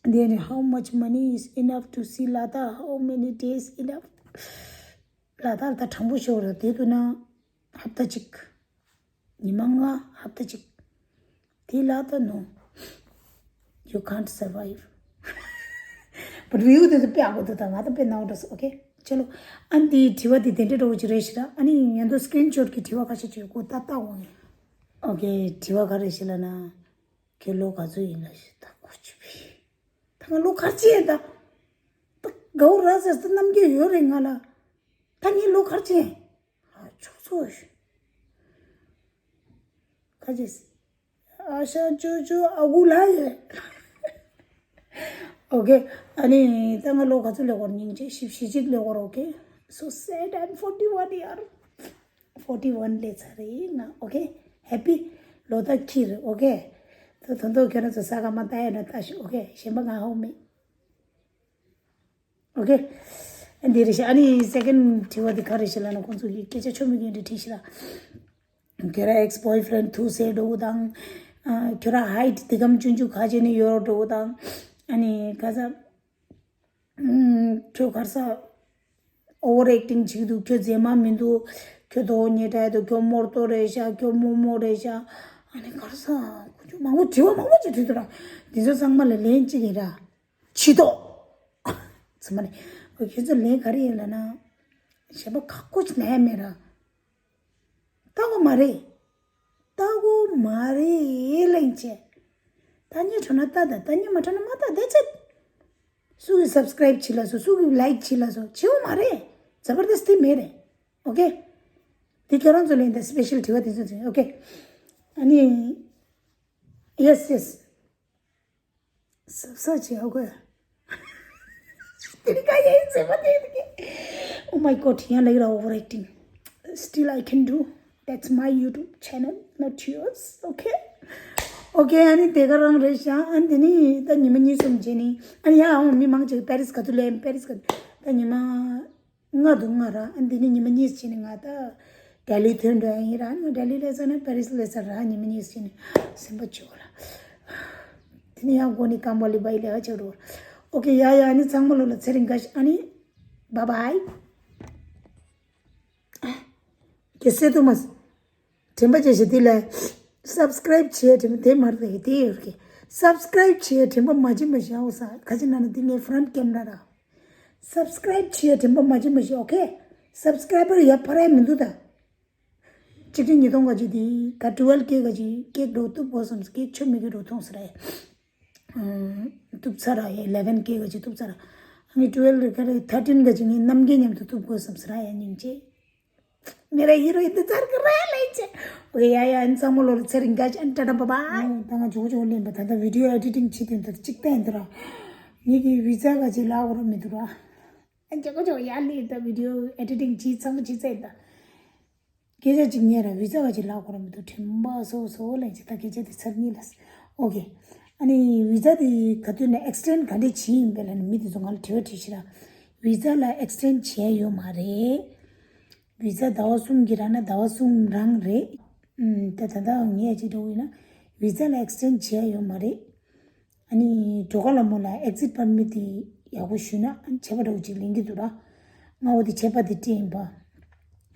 འདི་ནི་how much money is enough to see Ladakh? How many days enough? ལ་དྭགས་ད་དྲང་པོ་ཤོད་ར། དེ་དུས་ན་ཧབ་ཏ་གཅིག་ཉི་མ་ལྔ། ཧབ་ཏ་གཅིག་དེ་ལ་ད་no, you can't survive. But view དེ་ཚོ་དཔེ་ཡག་པོ་འདུག་ད་ང་ད་དཔེ་ནའོ་འདྲ་སོང་། ཨོ་ཁེ། ཆ་ལོ། ཨ་འདི་དྲི་བ་དེ་དེ་འདྲ་འདྲ་བོ་ཅིག་རེད་ཤི་ར། ཨ་ནི་ཉན་དུ་སི་ཀི་རིན་ཤོ་ཊི་གི་དྲི་བ་ཁ་ཤས་ཅིག་ཡོད་ཁོ་ད་ལྟ་འོང་ཡིན། ཨོ་ཁེ། དྲི་བ་ག་རེ་ཤི་ལབ་ན། ཁྱོད་ལོ་ག་ཚོད་ཡིན་ལབ་ཤི། ད་ཁོ་ཆུ་བི། ད་ང་ལོ་ག་རེ་ཡིན་ད། ད་དགའ་བོ་ར་ཟེར་ས་རྣམ་རྒྱལ་ཡོད་རེད་ང་ལ། ད་ངའི་ལོ་ག་རེ་ཡིན། ཨ་ཆོག་ཆོག་ཁ་ཅིག་ཨ་ཤ་ཅོ་ཅོ་ཨ་གུ་ལ་ཡོད། ཨོ་ཁེ། ཨ་ནི་ད་ང་ལོ་ག་ཚོད་ལས་འགོར། སྙིང་རྗེ། བཞི་བཅུ་ཞེ་གཅིག་ལས་འགོར། ཨོ་ཁེ། So sad, I'm forty-one year. Forty-one ལས་ཚར་རེད་ང་། ཨོ་ཁེ། ཧེ་པི་ལོ་ད་ཁྱེར། ཨོ་ཁེ། ད་དོན་དུ་ཁྱོད་རང་ཚོ་ས་ག་མ་ལྟ་ཡ་ན་ལྟ་ཤོག་ཨོ་ཁེ། གཞན་པ་ང་ཧོ་མེད། ཨོ་ཁེ། འདི་རེད་ཤག་ཨ་ནི་སེ་ཀེན་དྲི་བ་འདི་ག་རེ་ཤག་ལབ་ན། ཁོང་ཚོ་གི་སྐད་ཆ་ཆོ་མེད་མཁན་འདྲ་དྲིས་ཤག་ལ། ཁྱོད་ར་ཨེག་སི་བོའི་ཕི་རེན་ཌི་ཐུག་སེ་འགྲོ་གི་དང་། ཨ་ཁྱོད་ར་ཧའིཊ་འདི་གམ་ཆུང་ཆུང་ག་བྱས་ནས་ཡོད་འགྲོ་གི་དང་། ཨ་ནི་ག་ས། ཨུམ། ཁྱོད་ག་ས། ཨོ་ཝར་ཨེག་ཊིང་བྱེད་ཀྱི་འདུག་ཁྱོད་མཛེས་མ་མི་འདུག་ཁྱོད་དོ་ཉེ་དྲག་འདུག་ཁྱོད་མོར་ཏོ་རེད་ཤག་ཁྱོད་རྨོ་མོ་རེད་ཤག་ཨ་ནི་ག་རེ་ཟ། ཁོ་ཚོ་མང་པོ་དྲི་བ་མང་པོ་ཅིག་དྲིས་འདུག་ར། འདི་ཚོ་ཚང་མ་ལ་ལན་གཅིག་ཡིན་ར། ཕྱི་ཐོག་ཚང་མ་ནི། ཁྱོད་ཚོ་ལན་ག་རེ་ཡིན་ལབ་ན། གཞན་པ་ཁག་པོ་ཅིག་ན་ཡ་མེད་ར། ལྟ་གོ་མ་རེད། ལྟ་གོ་མ་རེད་གླེང་བྱས། ལྟ་སྙིང་བྲོ་ན་ལྟ་དང་། ལྟ་སྙིང་མ་བྲོ་ན་མ་ལྟ། That's it. སུ་གིས་སབ་སི་ཀ་རའིབ་བྱེད་ལ་སོ། སུ་གིས་ལའིཀ་བྱེད་ལ་སོ། བྱེད་གོ་མ་རེད། ཛ་བར་དསྟི་མེད་རེད། ཨོ་ཁེ། དེ་ཁྱོད་རང་ཚོ་ལ་ཡིན་ད། སི་པེ་ཤལ་དྲི་བ་དེ་ཚོ་ཚོ། ཨོ་ཁེ། ཨ་ནི། ཡེས་ཡེས། སབ་སབ་བྱེད་ཨོ་ཁེ། དེ་རིང་ཀ་ཡེ་ཟེར་བ་དེ་དེ་གི། Oh my God, ཡང་ལེགས་ར། Overacting. Still I can do. That's my YouTube channel, not yours. Okay? Okay, ཨ་ནི་དེ་ག་རང་རེད་ཤག་ཨ་ནི་དེ་ནི་ད་ཉི་མ་གཉིས་གསུམ་རྗེས་ནི། ཨ་ནི་ཡ་འོང་མི་མང་ཅིག་པེ་རིས་ག་ཚོད་ལེན། པེ་རིས་ག་ཚོད། ད་ཉི་མ་ལྔ་འདུག་ང་ར། ཨ་འདི་ནི་ཉི་མ་གཉིས་ཕྱིན་ནས་ང་ད་ལྡི་ལི་ཐོན་འགྲོ་ཡིན་ར། ང་ལྡི་ལི་སླེབས་ཚར་ན་པེ་རིས་སླེབས་ཚར་ར། ཉི་མ་གཉིས་ཕྱིན་ནས་སེམས་པ་སྐྱོ་ར། དེ་ནི་ཡང་སྒོ་ནས་ཀམ་པ་ལི་བའི་ལས་ཀ་བྱེད་འགྲོ། ཨོ་ཀེ། ཡ་ཡ། ཨ་ནི་ཚང་མ་ལོ་ལ་ཚེ་རིང་དགའ་ཤ། ཨ་ནི་བཱའི་བཱའི། གལ་སྲིད་དུ་མ། དྲན་པ་བརྗེད་ཤག་དེ་ལ་སབ་སི་ཀ་རའིབ་བྱེད་དྲན་པ་དེ་མར་དེ་དེ་ཡོད་ཀི། སབ་སི་ཀ་རའིབ་བྱེད་དྲན་པ་མ་བརྗེད་མ་བཞག་ས། ཁ་ཅིག་ན་ན་དེ་ངའི་ཧྥ་རན་ཊི་ཀེམ་ར་ར། སབ་སི་ཀ་རའིབ་བྱེད་དྲན་པ་མ་བརྗེད་མ་བཞག་ཨོ་ཀེ། སབ་སི་ཀ་རའི་བར་ཡ་ཕར་ཡ་མི་འདུག་ད། གཅིག་ཁྲི་ཉིས་སྟོང་ག་ཅིག་དེ་ག་ཊུ་ཝེལ་ཀེ་ག་ཅིག་ཀེག་འགྲོ་ཐུབ་དགོས་བསམ། ཀེག་ཆོ་མི་གི་འགྲོ་ཐོང་ཟེར་ར་ཡ། ཐུབ་ཚར་ར་ཡ། ཨི་ལེ་ཝན་ཀེ་ག་ཅིག་ཐུབ་ཚར་ར། ཨ་ནི་ཊུ་ཝེལ་ཀེ་ར་ཐར་ཊིན་ག་ཅིག་ངའི་རྣམ་རྒྱལ་མཉམ་དུ་ཐུབ་དགོས་བསམ་ཟེར་ར་ཡ། སྙིང་རྗེ། मेरा हीरो इंतजार कर रहा है, ལེགས་ཆེ། ཨོ་ཡ་ཡ། ཨན་ཚང་མ་ལོ་ལ་ཚེ་རིང་དགའ་ཅན། ཊ་ཊ་བཱའི་བཱའི། ཨོ་ད་ང་ཇོ་ཇོ་ལེན་པ། ད་ལྟ་བི་ཌི་ཡོ་ཨེ་ཌི་ཊིང་བྱེད་དུས་ད་ཅིག་བསྟན་འདུག་ར། ངེད་ཀྱི་བི་ཛ་ག་ཅིག་ལག་འོག་ར་མི་འདུག་ར། ཨན་ཇོ་ཇོ་ཡ་ལེ། ད་བི་ཌི་ཡོ་ཨེ་ཌི་ཊིང་བྱེད་ཚང་མ་བྱེད་ཚར་ཡིན་ད། སྐད་ཆ་གཅིག་ཉན་ར། བི་ཛ་ག་ཅིག་ལག་འོག་ར་མི་འདུག། དྲན་པ་སོ་སོ་ལེགས་ཆེ། ད་སྐད་ཆ་དེ་ཚར་གཉིས་ལ། ཨོ་ཀེ། ཨ་ནི་བི་ཛ་དེ་ག་དུས་ནས་ཨེག་སི་ཊེན་ཌི་ག་འདྲས་བྱེད་ཡིན་པས་ལབ་ནས་མི་དེ་ཚོ་ང་ལ་དྲི་བ་དྲིས་ཤག་ར། བི་ཛ་ལ་ཨེག་སི་ཊེན་ཌི་བྱས་ཡོད་མ་རེད། བི་ཛ་ཟླ་བ་གསུམ་གྱི་རང་ན་ཟླ་བ་གསུམ་རང་རེད། ཨུམ། ད་ད་ལྟ་ངས་ཅིག་འགྲོ་ཡིན་ན་བི་ཛ་ལ་ཨེག་སི་ཊེན་ཌི་བྱས་ཡོད་མ་རེད། ཨ་ནི་འགྲོ་ཁ་ལ་མོ་ལ་ཨེག་ཛིཊ་པར་མིཊ་དེ་ཡག་པོ་ཞུས་ན་ཨ་ནི་ཆད་པ་འདྲ་བོ་ཅིག་ལེན་གྱི་འདུག་ར། ང་འོ་དེ་ཆད་པ་དེ་སྤྲད་ཡིན་པ།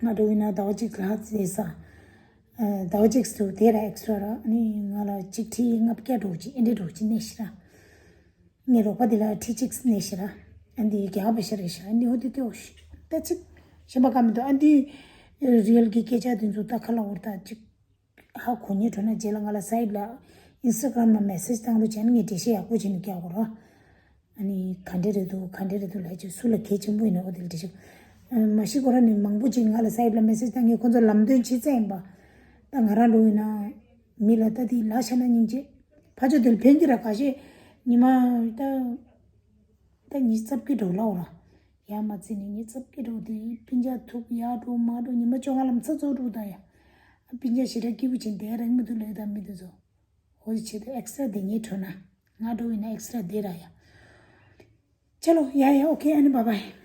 ང་འགྲོ་ཡིན་ན་ཟླ་བ་གཅིག་ལྷག་ཙམ་ཟ། ཟླ་བ་གཅིག་སུ་དེ་ར་ཨེག་སི་ཊ་ར། ཨ་ནི་ང་ལ་གཅིག་ཁྲི་ལྔ་བརྒྱ་འདྲ་བོ་ཅིག་ཨེ་འདྲས་འདྲ་བོ་ཅིག་གནས་ཤག་ར། ངའི་རོགས་པ་དེ་ལ་ཁྲི་གཅིག་གནས་ཤག་ར། ཨ་འདི་རྒྱག་པ་ཤ་རེད་ཤག། ཨ་འདི་འོ་དེ་དེ་འོ་ཤི་ད་ཅིག་གཞན་པ་ག་མི་འདུག། ཨ་འདི་རི་ཡལ་གྱི་སྐད་ཆ་དེ་ཚོ་ད་ཁ་ལ་འོར་ད་ཅིག་ཧ་གོ་ཉེ་འགྲོ་ན་རྗེས་ལ་ང་ལ་སའིབ་ལ་ཨིན་སི་ཊ་གྷ་རམ་ལ་མེ་སེཇ་བཏང་རོགས་བྱས་ན་ངས་འགྲེལ་བཤད་ཡག་པོ་བྱས་ནས་རྒྱག་དགོས་ར། ཨ་ནི་ག་འདྲས་རེད་འདུག་ག་འདྲས་རེད་འདུག་ལབ་ཅིག་སུ་ལ་གལ་ཆེན་པོ་ཡིན་ན་འོ་དེ་ལ་འགྲེལ་བཤད། མ་གཞི་ཁོ་རང་ནི་མང་པོ་ཅིག་ང་ལ་སའིབ་ལ་མེ་སེཇ་བཏང་ངས་ཁོ་ཚོ་ལམ་སྟོན་བྱེད་ཚར་ཡིན་པ། ད་ང་རང་འགྲོ་ཡིན་ན་མི་ལ་ལྟ་དེ་ལ་ཤ་ན་སྙིང་རྗེ། ཕ་ཆོས་དེ་ལ་ཕན་གྱི་ར། ཁ་ཤས་ཉི་མ་ད་ད་ཉི་ཤུ་རྩ་བརྒྱད་འགྲོ་ལ་འོ་ར། ཡར་མ་བརྩིས་ནས་ཉི་ཤུ་རྩ་བརྒྱད་འགྲོ་དེ་སྤུན་ཀྱག་ཐུག་ཡར་འགྲོ་མར་འགྲོ་ཉི་མ་བཅོ་ལྔ་ལམ་སང་ཚོགས་འགྲོ་ད་ཡ། སྤུན་ཀྱག་ཞེ་དྲག་སྐྱིད་པོ་བྱེད་བསྡད་རང་མི་འདུག་ལས་ད་མི་འདུག་ཚོ། འོ་དེ་བྱེད་དུ་ཨེག་སི་ཊ་ར་དེ་ཉིད་འགྲོ་ན་ང་འགྲོ་ཡིན་ན་ཨེག་སི་ཊ་ར་དེ་ར་ཡ། ཆ་ལོ་ཡ་ཡ། ཨོ་ཀེ། ཨ་ནི་བཱའི་བཱའི།